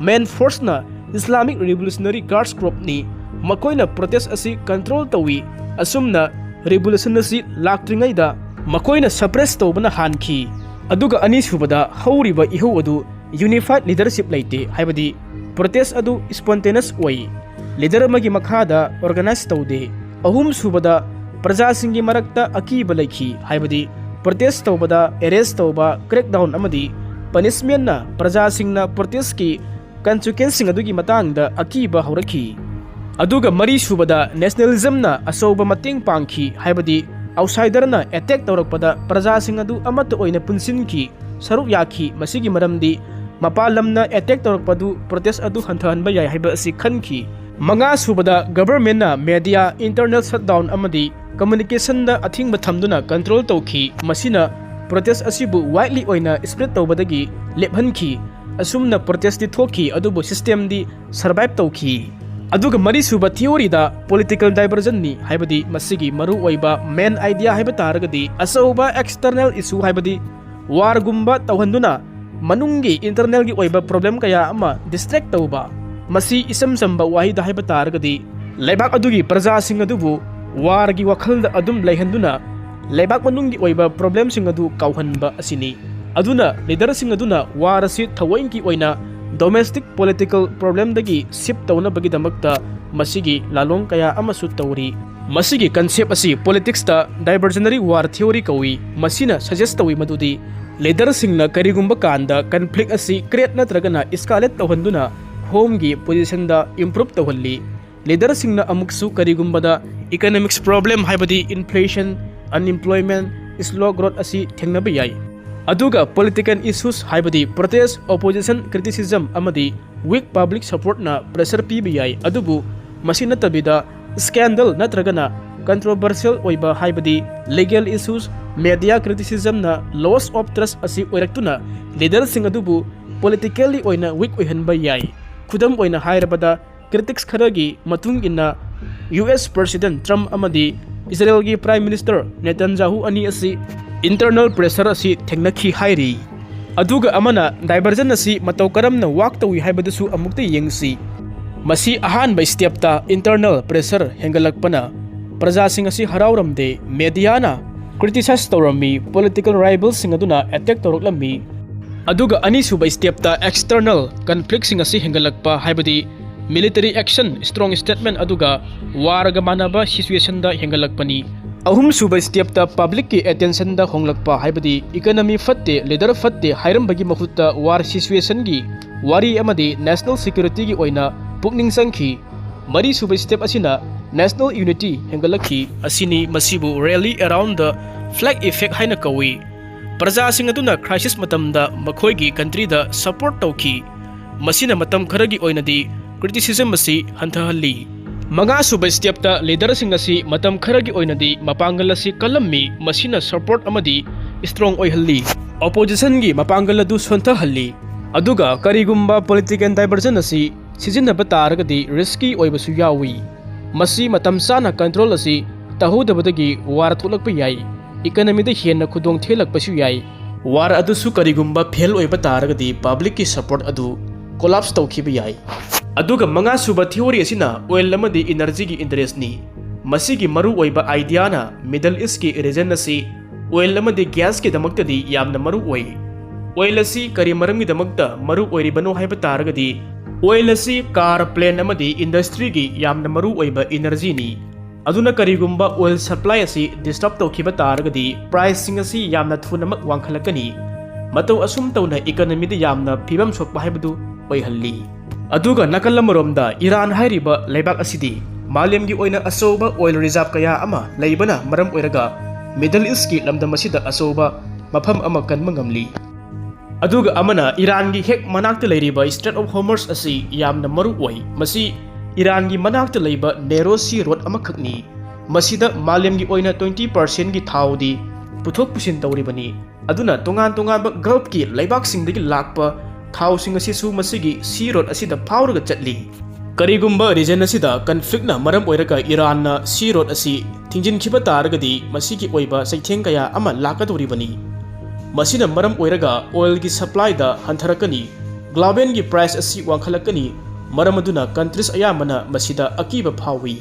Main force ꯅ Islamic Revolutionary Guards Corps ꯅꯤ꯫ ꯃꯈꯣꯏꯅ protest ꯑꯁꯤ control ꯇꯧꯏ꯫ ꯑꯁꯨꯝꯅ revolution ꯑꯁꯤ ꯂꯥꯛꯇ꯭ꯔꯤꯉꯩꯗ ꯃꯈꯣꯏꯅ suppress ꯇꯧꯕꯅ ꯍꯥꯟꯈꯤ꯫ ꯑꯗꯨꯒ ꯑꯅꯤꯁꯨꯕꯗ ꯍꯧꯔꯤꯕ ꯏꯍꯧ ꯑꯗꯨ unified leadership ꯂꯩꯇꯦ, ꯍꯥꯏꯕꯗꯤ protest ꯑꯗꯨ spontaneous ꯑꯣꯏ, leader ꯑꯃꯒꯤ ꯃꯈꯥꯗ organize ꯇꯧꯗꯦ꯫ ꯑꯍꯨꯝꯁꯨꯕꯗ ꯄ꯭ꯔꯖꯥꯁꯤꯡꯒꯤ ꯃꯔꯛꯇ ꯑꯀꯤꯕ ꯂꯩꯈꯤ, ꯍꯥꯏꯕꯗꯤ protest ꯇꯧꯕꯗ arrest ꯇꯧꯕ, crackdown ꯑꯃꯗꯤ punishment ꯅ ꯄ꯭ꯔꯖꯥꯁꯤꯡꯅ protest ꯀꯤ consequence ꯁꯤꯡ ꯑꯗꯨꯒꯤ ꯃꯇꯥꯡꯗ ꯑꯀꯤꯕ ꯍꯧꯔꯛꯈꯤ꯫ ꯑꯗꯨꯒ ꯃꯔꯤꯁꯨꯕꯗ nationalism ꯅ ꯑꯆꯧꯕ ꯃꯇꯦꯡ ꯄꯥꯡꯈꯤ, ꯍꯥꯏꯕꯗꯤ outsider ꯅ attack ꯇꯧꯔꯛꯄꯗ ꯄ꯭ꯔꯖꯥꯁꯤꯡ ꯑꯗꯨ ꯑꯃꯠꯇ ꯑꯣꯏꯅ ꯄꯨꯟꯁꯤꯟꯈꯤ, ꯁꯔꯨꯛ ꯌꯥꯈꯤ꯫ ꯃꯁꯤꯒꯤ ꯃꯔꯝꯗꯤ ꯃꯄꯥꯟ ꯂꯝꯅ attack ꯇꯧꯔꯛꯄꯗꯨ protest ꯑꯗꯨ ꯍꯟꯊꯍꯟꯕ ꯌꯥꯏ ꯍꯥꯏꯕ ꯑꯁꯤ ꯈꯟꯈꯤ꯫ ꯃꯉꯥꯁꯨꯕꯗ government ꯅ media, internet shutdown ꯑꯃꯗꯤ communication ꯗ ꯑꯊꯤꯡꯕ ꯊꯝꯗꯨꯅ control ꯇꯧꯈꯤ꯫ ꯃꯁꯤꯅ protest ꯑꯁꯤꯕꯨ widely ꯑꯣꯏꯅ spread ꯇꯧꯕꯗꯒꯤ ꯂꯦꯞꯍꯟꯈꯤ꯫ ꯑꯁꯨꯝꯅ protest ꯇꯤ ꯊꯣꯛꯈꯤ, ꯑꯗꯨꯕꯨ system ꯗꯤ survive ꯇꯧꯈꯤ꯫ ꯑꯗꯨꯒ ꯃꯔꯤꯁꯨꯕ theory ꯗ political diversion ꯅꯤ, ꯍꯥꯏꯕꯗꯤ ꯃꯁꯤꯒꯤ ꯃꯔꯨꯑꯣꯏꯕ main idea ꯍꯥꯏꯕ ꯇꯥꯔꯒꯗꯤ ꯑꯆꯧꯕ external issue, ꯍꯥꯏꯕꯗꯤ war ꯒꯨꯝꯕ ꯇꯧꯍꯟꯗꯨꯅ ꯃꯅꯨꯡꯒꯤ internal ꯒꯤ ꯑꯣꯏꯕ problem ꯀꯌꯥ ꯑꯃ distract ꯇꯧꯕ꯫ ꯃꯁꯤ ꯏꯆꯝ ꯆꯝꯕ ꯋꯥꯍꯩꯗ ꯍꯥꯏꯕ ꯇꯥꯔꯒꯗꯤ ꯂꯩꯕꯥꯛ ꯑꯗꯨꯒꯤ ꯄ꯭ꯔꯖꯥꯁꯤꯡ ꯑꯗꯨꯕꯨ war ꯒꯤ ꯋꯥꯈꯜꯗ ꯑꯗꯨꯝ ꯂꯩꯍꯟꯗꯨꯅ ꯂꯩꯕꯥꯛ ꯃꯅꯨꯡꯒꯤ ꯑꯣꯏꯕ problem ꯁꯤꯡ ꯑꯗꯨ ꯀꯥꯎꯍꯟꯕ ꯑꯁꯤꯅꯤ꯫ ꯑꯗꯨꯅ leader ꯁꯤꯡ ꯑꯗꯨꯅ war ꯑꯁꯤ ꯊꯑꯣꯏꯒꯤ ꯑꯣꯏꯅ domestic political problem ꯗꯒꯤ shift ꯇꯧꯅꯕꯒꯤꯗꯃꯛꯇ ꯃꯁꯤꯒꯤ ꯂꯥꯂꯣꯡ ꯀꯌꯥ ꯑꯃꯁꯨ ꯇꯧꯔꯤ꯫ ꯃꯁꯤꯒꯤ concept ꯑꯁꯤ politics ꯇ diversionary war theory ꯀꯧꯏ꯫ ꯃꯁꯤꯅ suggest ꯇꯧꯏ ꯃꯗꯨꯗꯤ leader ꯁꯤꯡꯅ ꯀꯔꯤꯒꯨꯝꯕ ꯀꯥꯟꯗ conflict ꯑꯁꯤ create ꯅꯠꯇ꯭ꯔꯒꯅ escalate ꯇꯧꯍꯟꯗꯨꯅ home ꯒꯤ position ꯗ improve ꯇꯧꯍꯜꯂꯤ꯫ Leader ꯁꯤꯡꯅ ꯑꯃꯨꯛꯁꯨ ꯀꯔꯤꯒꯨꯝꯕꯗ economics problem, ꯍꯥꯏꯕꯗꯤ inflation, unemployment, slow growth ꯑꯁꯤ ꯊꯦꯡꯅꯕ ꯌꯥꯏ꯫ ꯑꯗꯨꯒ political issues, ꯍꯥꯏꯕꯗꯤ protest, opposition, criticism ꯑꯃꯗꯤ weak public support ꯅ pressure ꯄꯤꯕ ꯌꯥꯏ꯫ ꯑꯗꯨꯕꯨ ꯃꯁꯤ ꯅꯠꯇꯕꯤꯗ scandal ꯅꯠꯇ꯭ꯔꯒꯅ controversial ꯑꯣꯏꯕ, ꯍꯥꯏꯕꯗꯤ legal issues, media criticism ꯅ loss of trust ꯑꯁꯤ ꯑꯣꯏꯔꯛꯇꯨꯅ leader ꯁꯤꯡ ꯑꯗꯨꯕꯨ politically ꯑꯣꯏꯅ weak ꯑꯣꯏꯍꯟꯕ ꯌꯥꯏ꯫ ꯈꯨꯗꯝ ꯑꯣꯏꯅ ꯍꯥꯏꯔꯕꯗ, critics ꯈꯔꯒꯤ ꯃꯇꯨꯡ ꯏꯟꯅ, U S President Trump ꯑꯃꯗꯤ ꯏꯖꯔꯦꯜꯒꯤ Prime Minister Netanyahu ꯑꯅꯤ ꯑꯁꯤ internal pressure ꯑꯁꯤ ꯊꯦꯡꯅꯈꯤ ꯍꯥꯏꯔꯤ꯫ ꯑꯗꯨꯒ ꯑꯃꯅ diversion ꯑꯁꯤ ꯃꯇꯧ ꯀꯔꯝꯅ work ꯇꯧꯏ ꯍꯥꯏꯕꯗꯨꯁꯨ ꯑꯃꯨꯛꯇ ꯌꯦꯡꯁꯤ꯫ ꯃꯁꯤ ꯑꯍꯥꯟꯕ stepꯇ internal pressure ꯍꯦꯟꯒꯠꯂꯛꯄꯅ ꯄ꯭ꯔꯖꯥꯁꯤꯡ ꯑꯁꯤ ꯍꯔꯥꯎꯔꯝꯗꯦ, mediaꯅ criticize ꯇꯧꯔꯝꯃꯤ, political rivalꯁꯤꯡ ꯑꯗꯨꯅ attack ꯇꯧꯔꯛꯂꯝꯃꯤ꯫ ꯑꯗꯨꯒ ꯑꯅꯤꯁꯨꯕ stepꯇ external conflictꯁꯤꯡ ꯑꯁꯤ ꯍꯦꯟꯒꯠꯂꯛꯄ, ꯍꯥꯏꯕꯗꯤ military action, strong statement ꯑꯗꯨꯒ warꯒ ꯃꯥꯟꯅꯕ situationꯗ ꯍꯦꯟꯒꯠꯂꯛꯄꯅꯤ꯫ ꯑꯍꯨꯝꯁꯨꯕ stepꯇ publicꯀꯤ attentionꯗ ꯍꯣꯡꯂꯛꯄ, ꯍꯥꯏꯕꯗꯤ economy ꯐꯠꯇꯦ, leader ꯐꯠꯇꯦ ꯍꯥꯏꯔꯝꯕꯒꯤ ꯃꯍꯨꯠꯇ war situationꯒꯤ ꯋꯥꯔꯤ ꯑꯃꯗꯤ national securityꯒꯤ ꯑꯣꯏꯅ ꯄꯨꯛꯅꯤꯡ ꯆꯪꯈꯤ꯫ ꯃꯔꯤꯁꯨꯕ step ꯑꯁꯤꯅ national unity ꯍꯦꯟꯒꯠꯂꯛꯈꯤ ꯑꯁꯤꯅꯤ꯫ ꯃꯁꯤꯕꯨ rally around the flag effect ꯍꯥꯏꯅ ꯀꯧꯏ꯫ ꯄ꯭ꯔꯖꯥꯁꯤꯡ ꯑꯗꯨꯅ crisis ꯃꯇꯝꯗ ꯃꯈꯣꯏꯒꯤ countryꯗ support ꯇꯧꯈꯤ꯫ ꯃꯁꯤꯅ ꯃꯇꯝ ꯈꯔꯒꯤ ꯑꯣꯏꯅꯗꯤ criticism ꯑꯁꯤ ꯍꯟꯊꯍꯜꯂꯤ꯫ ꯃꯉꯥꯁꯨꯕ stepꯇ leaderꯁꯤꯡ ꯑꯁꯤ ꯃꯇꯝ ꯈꯔꯒꯤ ꯑꯣꯏꯅꯗꯤ ꯃꯄꯥꯡꯒꯜ ꯑꯁꯤ ꯀꯜꯂꯝꯃꯤ, ꯃꯁꯤꯅ support ꯑꯃꯗꯤ strong ꯑꯣꯏꯍꯜꯂꯤ꯫ Oppositionꯒꯤ ꯃꯄꯥꯡꯒꯜ ꯑꯗꯨ ꯁꯣꯟꯊꯍꯜꯂꯤ꯫ ꯑꯗꯨꯒ ꯀꯔꯤꯒꯨꯝꯕ political diversion ꯑꯁꯤ ꯁꯤꯖꯤꯟꯅꯕ ꯇꯥꯔꯒꯗꯤ risky ꯑꯣꯏꯕꯁꯨ ꯌꯥꯎꯏ꯫ ꯃꯁꯤ ꯃꯇꯝ ꯆꯥꯅ control ꯑꯁꯤ ꯇꯧꯍꯧꯗꯕꯗꯒꯤ war ꯊꯣꯛꯂꯛꯄ ꯌꯥꯏ, economyꯗ ꯍꯦꯟꯅ ꯈꯨꯗꯣꯡ ꯊꯤꯍꯜꯂꯛꯄꯁꯨ ꯌꯥꯏ꯫ War ꯑꯗꯨꯁꯨ ꯀꯔꯤꯒꯨꯝꯕ fail ꯑꯣꯏꯕ ꯇꯥꯔꯒꯗꯤ publicꯀꯤ support ꯑꯗꯨ collapse ꯇꯧꯈꯤꯕ ꯌꯥꯏ꯫ ꯑꯗꯨꯒ ꯃꯉꯥꯁꯨꯕ theory ꯑꯁꯤꯅ oil ꯑꯃꯗꯤ energyꯒꯤ interestꯅꯤ꯫ ꯃꯁꯤꯒꯤ ꯃꯔꯨꯑꯣꯏꯕ ideaꯅ Middle Eastꯀꯤ region ꯑꯁꯤ oil ꯑꯃꯗꯤ gasꯀꯤꯗꯃꯛꯇꯗꯤ ꯌꯥꯝꯅ ꯃꯔꯨ ꯑꯣꯏ꯫ Oil ꯑꯁꯤ ꯀꯔꯤ ꯃꯔꯝꯒꯤꯗꯃꯛꯇ ꯃꯔꯨ ꯑꯣꯏꯔꯤꯕꯅꯣ ꯍꯥꯏꯕ ꯇꯥꯔꯒꯗꯤ, oil ꯑꯁꯤ car, plane ꯑꯃꯗꯤ industryꯒꯤ ꯌꯥꯝꯅ ꯃꯔꯨ ꯑꯣꯏꯕ energyꯅꯤ꯫ ꯑꯗꯨꯅ ꯀꯔꯤꯒꯨꯝꯕ oil supply ꯑꯁꯤ disturb ꯇꯧꯈꯤꯕ ꯇꯥꯔꯒꯗꯤ priceꯁꯤꯡ ꯑꯁꯤ ꯌꯥꯝꯅ ꯊꯨꯅꯃꯛ ꯋꯥꯡꯈꯠꯂꯛꯀꯅꯤ꯫ ꯃꯇꯧ ꯑꯁꯨꯝ ꯇꯧꯅ economyꯗ ꯌꯥꯝꯅ ꯐꯤꯕꯝ ꯁꯣꯛꯄ ꯍꯥꯏꯕꯗꯨ ꯑꯣꯏꯍꯜꯂꯤ꯫ ꯑꯗꯨꯒ ꯅꯥꯀꯜ ꯑꯃꯔꯣꯝꯗ ꯏꯔꯥꯟ ꯍꯥꯏꯔꯤꯕ ꯂꯩꯕꯥꯛ ꯑꯁꯤꯗꯤ ꯃꯥꯂꯦꯝꯒꯤ ꯑꯣꯏꯅ ꯑꯆꯧꯕ oil reserve ꯀꯌꯥ ꯑꯃ ꯂꯩꯕꯅ ꯃꯔꯝ ꯑꯣꯏꯔꯒ Middle Eastꯀꯤ ꯂꯝꯗꯝ ꯑꯁꯤꯗ ꯑꯆꯧꯕ ꯃꯐꯝ ꯑꯃ ꯀꯟꯕ ꯉꯝꯂꯤ꯫ ꯑꯗꯨꯒ ꯑꯃꯅ ꯏꯔꯥꯟꯒꯤ ꯍꯦꯛ ꯃꯅꯥꯛꯇ ꯂꯩꯔꯤꯕ Strait of Hormuz ꯑꯁꯤ ꯌꯥꯝꯅ ꯃꯔꯨ ꯑꯣꯏ꯫ ꯃꯁꯤ ꯏꯔꯥꯟꯒꯤ ꯃꯅꯥꯛꯇ ꯂꯩꯕ narrow sea road ꯑꯃꯈꯛꯅꯤ꯫ ꯃꯁꯤꯗ ꯃꯥꯂꯦꯝꯒꯤ ꯑꯣꯏꯅ twenty percentꯀꯤ ꯊꯥꯎꯗꯤ ꯄꯨꯊꯣꯛ ꯄꯨꯁꯤꯟ ꯇꯧꯔꯤꯕꯅꯤ꯫ ꯑꯗꯨꯅ ꯇꯣꯉꯥꯟ ꯇꯣꯉꯥꯟꯕ Gulfꯀꯤ ꯂꯩꯕꯥꯛꯁꯤꯡꯗꯒꯤ ꯂꯥꯛꯄ ꯊꯥꯎꯁꯤꯡ ꯑꯁꯤꯁꯨ ꯃꯁꯤꯒꯤ sea road ꯑꯁꯤꯗ ꯐꯥꯎꯔꯒ ꯆꯠꯂꯤ꯫ ꯀꯔꯤꯒꯨꯝꯕ ꯔꯤꯖꯟ ꯑꯁꯤꯗ ꯀꯟꯐ꯭ꯂꯤꯛꯅ ꯃꯔꯝ ꯑꯣꯏꯔꯒ ꯏꯔꯥꯟꯅ ꯁꯤ ꯔꯣꯗ ꯑꯁꯤ ꯊꯤꯡꯖꯤꯟꯈꯤꯕ ꯇꯥꯔꯒꯗꯤ, ꯃꯁꯤꯒꯤ ꯑꯣꯏꯕ ꯆꯩꯊꯦꯡ ꯀꯌꯥ ꯑꯃ ꯂꯥꯛꯀꯗꯧꯔꯤꯕꯅꯤ꯫ ꯃꯁꯤꯅ ꯃꯔꯝ ꯑꯣꯏꯔꯒ ꯑꯣꯏꯜꯒꯤ ꯁꯄ꯭ꯂꯥꯏꯗ ꯍꯟꯊꯔꯛꯀꯅꯤ, ꯒ꯭ꯂꯣꯕꯦꯜꯒꯤ ꯄ꯭ꯔꯥꯏꯁ ꯑꯁꯤ ꯋꯥꯡꯈꯠꯂꯛꯀꯅꯤ, ꯃꯔꯝ ꯑꯗꯨꯅ ꯀꯟꯇ꯭ꯔꯤꯁ ꯑꯌꯥꯝꯕꯅ ꯃꯁꯤꯗ ꯑꯀꯤꯕ ꯐꯥꯎꯏ꯫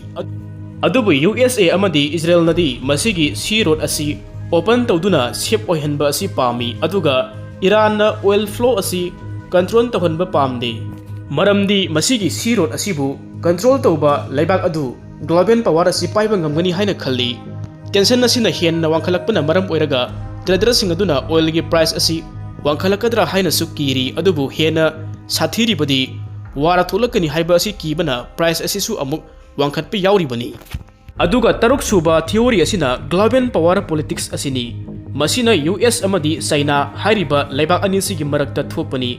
ꯑꯗꯨꯕꯨ ꯌꯨ ꯑꯦꯁ ꯑꯦ ꯑꯃꯗꯤ ꯏꯖꯔꯦꯜꯅꯗꯤ ꯃꯁꯤꯒꯤ ꯁꯤ ꯔꯣꯗ ꯑꯁꯤ ꯑꯣꯄꯟ ꯇꯧꯗꯨꯅ ꯁꯦꯐ ꯑꯣꯏꯍꯟꯕ ꯑꯁꯤ ꯄꯥꯝꯃꯤ, ꯑꯗꯨꯒ ꯏꯔꯥꯟꯅ ꯑꯣꯏꯜ ꯐ꯭ꯂꯣ ꯑꯁꯤ ꯀꯟꯇ꯭ꯔꯣꯜ ꯇꯧꯍꯟꯕ ꯄꯥꯝꯗꯦ꯫ ꯃꯔꯝꯗꯤ ꯃꯁꯤꯒꯤ ꯁꯤ ꯔꯣꯗ ꯑꯁꯤꯕꯨ ꯀꯟꯇ꯭ꯔꯣꯜ ꯇꯧꯕ ꯂꯩꯕꯥꯛ ꯑꯗꯨ ꯒ꯭ꯂꯣꯕꯦꯜ ꯄꯋꯥꯔ ꯑꯁꯤ ꯄꯥꯏꯕ ꯉꯝꯒꯅꯤ ꯍꯥꯏꯅ ꯈꯜꯂꯤ꯫ ꯇꯦꯟꯁꯟ ꯑꯁꯤꯅ ꯍꯦꯟꯅ ꯋꯥꯡꯈꯠꯂꯛꯄꯅ ꯃꯔꯝ ꯑꯣꯏꯔꯒ ꯇ꯭ꯔꯦꯗꯔꯁꯤꯡ ꯑꯗꯨꯅ ꯑꯣꯏꯜꯒꯤ ꯄ꯭ꯔꯥꯏꯁ ꯑꯁꯤ ꯋꯥꯡꯈꯠꯂꯛꯀꯗ꯭ꯔꯥ ꯍꯥꯏꯅꯁꯨ ꯀꯤꯔꯤ, ꯑꯗꯨꯕꯨ ꯍꯦꯟꯅ ꯁꯥꯊꯤꯔꯤꯕꯗꯤ ꯋꯥꯔ ꯊꯣꯛꯂꯛꯀꯅꯤ ꯍꯥꯏꯕ ꯑꯁꯤ ꯀꯤꯕꯅ ꯄ꯭ꯔꯥꯏꯁ ꯑꯁꯤꯁꯨ ꯑꯃꯨꯛ ꯋꯥꯡꯈꯠꯄ ꯌꯥꯎꯔꯤꯕꯅꯤ꯫ ꯑꯗꯨꯒ ꯇꯔꯨꯛꯁꯨꯕ ꯊꯤꯑꯣꯔꯤ ꯑꯁꯤꯅ ꯒ꯭ꯂꯣꯕꯦꯜ ꯄꯋꯥꯔ ꯄꯣꯂꯤꯇꯤꯛꯁ ꯑꯁꯤꯅꯤ꯫ ꯃꯁꯤꯅ ꯌꯨ ꯑꯦꯁ ꯑꯃꯗꯤ ꯆꯩꯅꯥ ꯍꯥꯏꯔꯤꯕ ꯂꯩꯕꯥꯛ ꯑꯅꯤꯁꯤꯒꯤ ꯃꯔꯛꯇ ꯊꯣꯛꯄꯅꯤ꯫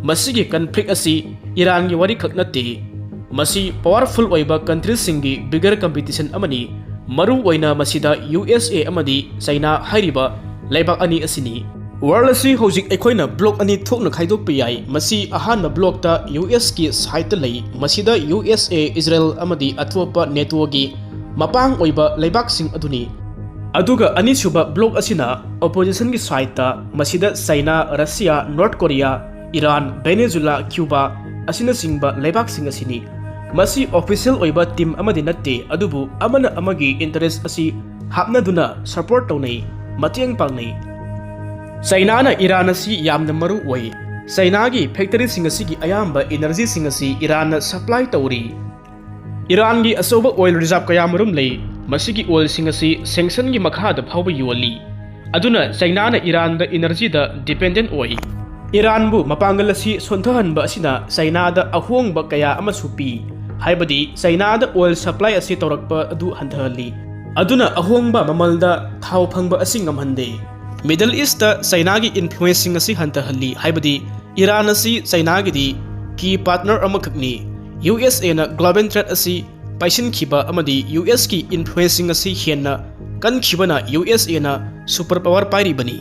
ꯃꯁꯤꯒꯤ ꯀꯟꯐ꯭ꯂꯤꯛ ꯑꯁꯤ ꯏꯔꯥꯟꯒꯤ ꯋꯥꯔꯤ ꯈꯛ ꯅꯠꯇꯦ꯫ ꯃꯁꯤ ꯄꯋꯥꯔꯐꯨꯜ ꯑꯣꯏꯕ ꯀꯟꯇ꯭ꯔꯤꯁꯤꯡꯒꯤ ꯕꯤꯒꯔ ꯀꯝꯄꯤꯇꯤꯁꯟ ꯑꯃꯅꯤ꯫ ꯃꯔꯨ ꯑꯣꯏꯅ ꯃꯁꯤꯗ ꯌꯨ ꯑꯦꯁ ꯑꯦ ꯑꯃꯗꯤ ꯆꯩꯅꯥ ꯍꯥꯏꯔꯤꯕ ꯂꯩꯕꯥꯛ ꯑꯅꯤ ꯑꯁꯤꯅꯤ꯫ ꯋꯥꯔꯜ ꯑꯁꯤ ꯍꯧꯖꯤꯛ ꯑꯩꯈꯣꯏꯅ ꯕ꯭ꯂꯣꯛ ꯑꯅꯤ ꯊꯣꯛꯅ ꯈꯥꯏꯗꯣꯛꯄ ꯌꯥꯏ꯫ ꯃꯁꯤ ꯑꯍꯥꯟꯕ ꯕ꯭ꯂꯣꯛꯇ ꯌꯨ ꯑꯦꯁꯀꯤ ꯁꯥꯏꯠꯇ ꯂꯩ꯫ ꯃꯁꯤꯗ ꯌꯨ ꯑꯦꯁ ꯑꯦ, ꯏꯖꯔꯦꯜ ꯑꯃꯗꯤ ꯑꯇꯣꯞꯄ ꯅꯦꯇꯣꯒꯤ ꯃꯄꯥꯡ ꯑꯣꯏꯕ ꯂꯩꯕꯥꯛꯁꯤꯡ ꯑꯗꯨꯅꯤ꯫ ꯑꯗꯨꯒ ꯑꯅꯤꯁꯨꯕ ꯕ꯭ꯂꯣꯛ ꯑꯁꯤꯅ ꯑꯣꯄꯣꯖꯤꯁꯟꯒꯤ ꯁꯥꯏꯠꯇ, ꯃꯁꯤꯗ China, Russia, North Korea, Iran, Venezuela, Cuba ꯑꯁꯤꯅꯆꯤꯡꯕ ꯂꯩꯕꯥꯛꯁꯤꯡ ꯑꯁꯤꯅꯤ꯫ ꯃꯁꯤ ꯑꯣꯐꯤꯁꯤꯌꯦꯜ ꯑꯣꯏꯕ ꯇꯤꯝ ꯑꯃꯗꯤ ꯅꯠꯇꯦ, ꯑꯗꯨꯕꯨ ꯑꯃꯅ ꯑꯃꯒꯤ ꯏꯟꯇꯔꯦꯁ ꯑꯁꯤ ꯍꯥꯞꯅꯗꯨꯅ ꯁꯄꯣꯔꯠ ꯇꯧꯅꯩ, ꯃꯇꯦꯡ ꯄꯥꯡꯅꯩ꯫ ꯆꯩꯅꯥꯅ ꯏꯔꯥꯟ ꯑꯁꯤ ꯌꯥꯝꯅ ꯃꯔꯨ ꯑꯣꯏ꯫ ꯆꯩꯅꯥꯒꯤ ꯐꯦꯛꯇꯔꯤꯁꯤꯡ ꯑꯁꯤꯒꯤ ꯑꯌꯥꯝꯕ ꯏꯅꯔꯖꯤꯁꯤꯡ ꯑꯁꯤ ꯏꯔꯥꯟꯅ ꯁꯄ꯭ꯂꯥꯏ ꯇꯧꯔꯤ꯫ ꯏꯔꯥꯟꯒꯤ ꯑꯆꯧꯕ ꯑꯣꯏꯜ ꯔꯤꯖꯥꯔꯚ ꯀꯌꯥꯃꯔꯨꯝ ꯂꯩ꯫ ꯃꯁꯤꯒꯤ ꯑꯣꯏꯜꯁꯤꯡ ꯑꯁꯤ ꯁꯦꯡꯁꯟꯒꯤ ꯃꯈꯥꯗ ꯐꯥꯎꯕ ꯌꯣꯜꯂꯤ꯫ ꯑꯗꯨꯅ ꯆꯩꯅꯥꯅ ꯏꯔꯥꯟꯗ ꯏꯅꯔꯖꯤꯗ ꯗꯤꯄꯦꯟꯗꯦꯟ ꯑꯣꯏ꯫ ꯏꯔꯥꯟꯕꯨ ꯃꯄꯥꯡꯒꯜ ꯑꯁꯤ ꯁꯣꯟꯊꯍꯟꯕ ꯑꯁꯤꯅ ꯆꯩꯅꯥꯗ ꯑꯍꯣꯡꯕ ꯀꯌꯥ ꯑꯃꯁꯨ ꯄꯤ, ꯍꯥꯏꯕꯗꯤ ꯆꯩꯅꯥꯗ ꯑꯣꯏꯜ ꯁꯄ꯭ꯂꯥꯏ ꯑꯁꯤ ꯇꯧꯔꯛꯄ ꯑꯗꯨ ꯍꯟꯊꯍꯜꯂꯤ꯫ ꯑꯗꯨꯅ ꯑꯍꯣꯡꯕ ꯃꯃꯜꯗ ꯊꯥꯎ ꯐꯪꯕ ꯑꯁꯤ ꯉꯝꯍꯟꯗꯦ꯫ ꯃꯤꯗꯜ ꯏꯁꯇ ꯆꯩꯅꯥꯒꯤ ꯏꯟꯐ꯭ꯂꯨꯌꯦꯟꯁꯁꯤꯡ ꯑꯁꯤ ꯍꯟꯊꯍꯜꯂꯤ, ꯍꯥꯏꯕꯗꯤ ꯏꯔꯥꯟ ꯑꯁꯤ ꯆꯩꯅꯥꯒꯤꯗꯤ ꯀꯤ ꯄꯥꯔꯠꯅꯔ ꯑꯃꯈꯛꯅꯤ꯫ ꯌꯨ ꯑꯦꯁ ꯑꯦꯅ ꯒ꯭ꯂꯣꯕꯦꯜ ꯇ꯭ꯔꯦꯗ ꯑꯁꯤ ꯄꯥꯏꯁꯤꯟꯈꯤꯕ ꯑꯃꯗꯤ ꯌꯨ ꯑꯦꯁꯀꯤ ꯏꯟꯐ꯭ꯂꯨꯌꯦꯟꯁꯁꯤꯡ ꯑꯁꯤ ꯍꯦꯟꯅ ꯀꯟꯈꯤꯕꯅ ꯌꯨ ꯑꯦꯁ ꯑꯦꯅ ꯁꯨꯄꯔ ꯄꯋꯥꯔ ꯄꯥꯏꯔꯤꯕꯅꯤ꯫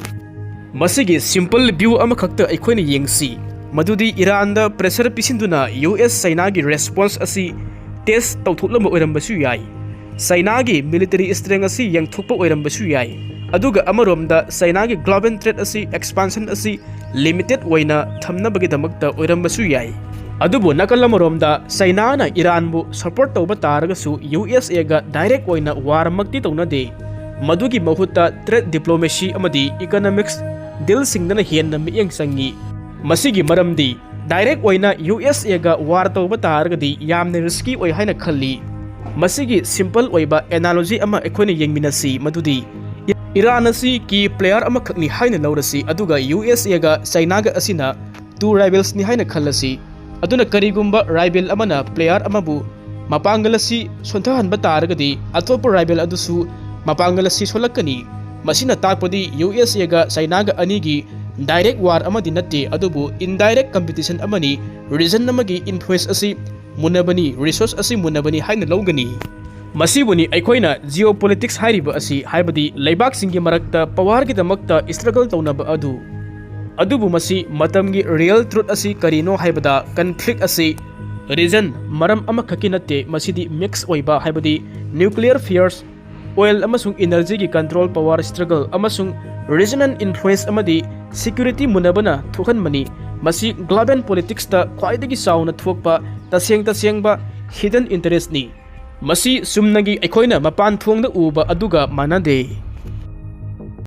ꯃꯁꯤꯒꯤ ꯁꯤꯝꯄꯜ ꯚ꯭ꯌꯨ ꯑꯃꯈꯛꯇ ꯑꯩꯈꯣꯏꯅ ꯌꯦꯡꯁꯤ꯫ ꯃꯗꯨꯗꯤ ꯏꯔꯥꯟꯗ pressure ꯄꯤꯁꯤꯟꯗꯨꯅ ꯌꯨ ꯑꯦꯁ ꯆꯩꯅꯥꯒꯤ response ꯑꯁꯤ test ꯇꯧꯊꯣꯛꯂꯝꯕ ꯑꯣꯏꯔꯝꯕꯁꯨ ꯌꯥꯏ꯫ ꯆꯩꯅꯥꯒꯤ military strength ꯑꯁꯤ ꯌꯦꯡꯊꯣꯛꯄ ꯑꯣꯏꯔꯝꯕꯁꯨ ꯌꯥꯏ꯫ ꯑꯗꯨꯒ ꯑꯃꯔꯣꯝꯗ ꯆꯩꯅꯥꯒꯤ global threat ꯑꯁꯤ expansion ꯑꯁꯤ limited ꯑꯣꯏꯅ ꯊꯝꯅꯕꯒꯤꯗꯃꯛꯇ ꯑꯣꯏꯔꯝꯕꯁꯨ ꯌꯥꯏ꯫ ꯑꯗꯨꯕꯨ ꯅꯥꯀꯜ ꯑꯃꯔꯣꯝꯗ ꯆꯩꯅꯥꯅ ꯏꯔꯥꯟꯕꯨ support ꯇꯧꯕ ꯇꯥꯔꯒꯁꯨ ꯌꯨ ꯑꯦꯁ ꯑꯦꯒ direct ꯑꯣꯏꯅ war ꯃꯛꯇꯤ ꯇꯧꯅꯗꯦ꯫ ꯃꯗꯨꯒꯤ ꯃꯍꯨꯠꯇ trade diplomacy ꯑꯃꯗꯤ economics dealꯁꯤꯡꯗꯅ ꯍꯦꯟꯅ ꯃꯤꯠꯌꯦꯡ ꯆꯪꯉꯤ꯫ ꯃꯁꯤꯒꯤ ꯃꯔꯝꯗꯤ direct ꯑꯣꯏꯅ ꯌꯨ ꯑꯦꯁ ꯑꯦꯒ war ꯇꯧꯕ ꯇꯥꯔꯒꯗꯤ ꯌꯥꯝꯅ risky ꯑꯣꯏ ꯍꯥꯏꯅ ꯈꯜꯂꯤ꯫ ꯃꯁꯤꯒꯤ simple ꯑꯣꯏꯕ analogy ꯑꯃ ꯑꯩꯈꯣꯏꯅ ꯌꯦꯡꯃꯤꯟꯅꯁꯤ, ꯃꯗꯨꯗꯤ ꯏꯔꯥꯟ ꯑꯁꯤ key player ꯑꯃꯈꯛꯅꯤ ꯍꯥꯏꯅ ꯂꯧꯔꯁꯤ, ꯑꯗꯨꯒ ꯌꯨ ꯑꯦꯁ ꯑꯦꯒ ꯆꯩꯅꯥꯒ ꯑꯁꯤꯅ two rivalsꯅꯤ ꯍꯥꯏꯅ ꯈꯜꯂꯁꯤ꯫ ꯑꯗꯨꯅ ꯀꯔꯤꯒꯨꯝꯕ rival ꯑꯃꯅ player ꯑꯃꯕꯨ ꯃꯄꯥꯡꯒꯜ ꯑꯁꯤ ꯁꯣꯟꯊꯍꯟꯕ ꯇꯥꯔꯒꯗꯤ ꯑꯇꯣꯞꯄ rival ꯑꯗꯨꯁꯨ ꯃꯄꯥꯡꯒꯜ ꯑꯁꯤ ꯁꯣꯜꯂꯛꯀꯅꯤ꯫ ꯃꯁꯤꯅ ꯇꯥꯛꯄꯗꯤ ꯌꯨ ꯑꯦꯁ ꯑꯦꯒ ꯆꯩꯅꯥꯒ ꯑꯅꯤꯒꯤ direct war ꯑꯃꯗꯤ ꯅꯠꯇꯦ, ꯑꯗꯨꯕꯨ indirect competition ꯑꯃꯅꯤ꯫ Region ꯑꯃꯒꯤ influence ꯑꯁꯤ ꯃꯨꯟꯅꯕꯅꯤ, resource ꯑꯁꯤ ꯃꯨꯟꯅꯕꯅꯤ ꯍꯥꯏꯅ ꯂꯧꯒꯅꯤ꯫ ꯃꯁꯤꯕꯨꯅꯤ ꯑꯩꯈꯣꯏꯅ geopolitics ꯍꯥꯏꯔꯤꯕ ꯑꯁꯤ, ꯍꯥꯏꯕꯗꯤ ꯂꯩꯕꯥꯛꯁꯤꯡꯒꯤ ꯃꯔꯛꯇ powerꯒꯤꯗꯃꯛꯇ struggle ꯇꯧꯅꯕ ꯑꯗꯨ꯫ ꯑꯗꯨꯕꯨ ꯃꯁꯤ ꯃꯇꯝꯒꯤ real truth ꯑꯁꯤ ꯀꯔꯤꯅꯣ ꯍꯥꯏꯕꯗ, conflict ꯑꯁꯤ region, ꯃꯔꯝ ꯑꯃꯈꯛꯀꯤ ꯅꯠꯇꯦ, ꯃꯁꯤꯗꯤ mix ꯑꯣꯏꯕ, ꯍꯥꯏꯕꯗꯤ nuclear fears, oil ꯑꯃꯁꯨꯡ energyꯒꯤ control, power struggle ꯑꯃꯁꯨꯡ regional influence ꯑꯃꯗꯤ security ꯃꯨꯟꯅꯕꯅ ꯊꯣꯛꯍꯟꯕꯅꯤ꯫ ꯃꯁꯤ global politicsꯇ ꯈ꯭ꯋꯥꯏꯗꯒꯤ ꯆꯥꯎꯅ ꯊꯣꯛꯄ ꯇꯁꯦꯡ ꯇꯁꯦꯡꯕ hidden interestꯅꯤ꯫ ꯃꯁꯤ ꯆꯨꯝꯅꯒꯤ ꯑꯩꯈꯣꯏꯅ ꯃꯄꯥꯟ ꯊꯣꯡꯗ ꯎꯕ ꯑꯗꯨꯒ ꯃꯥꯟꯅꯗꯦ꯫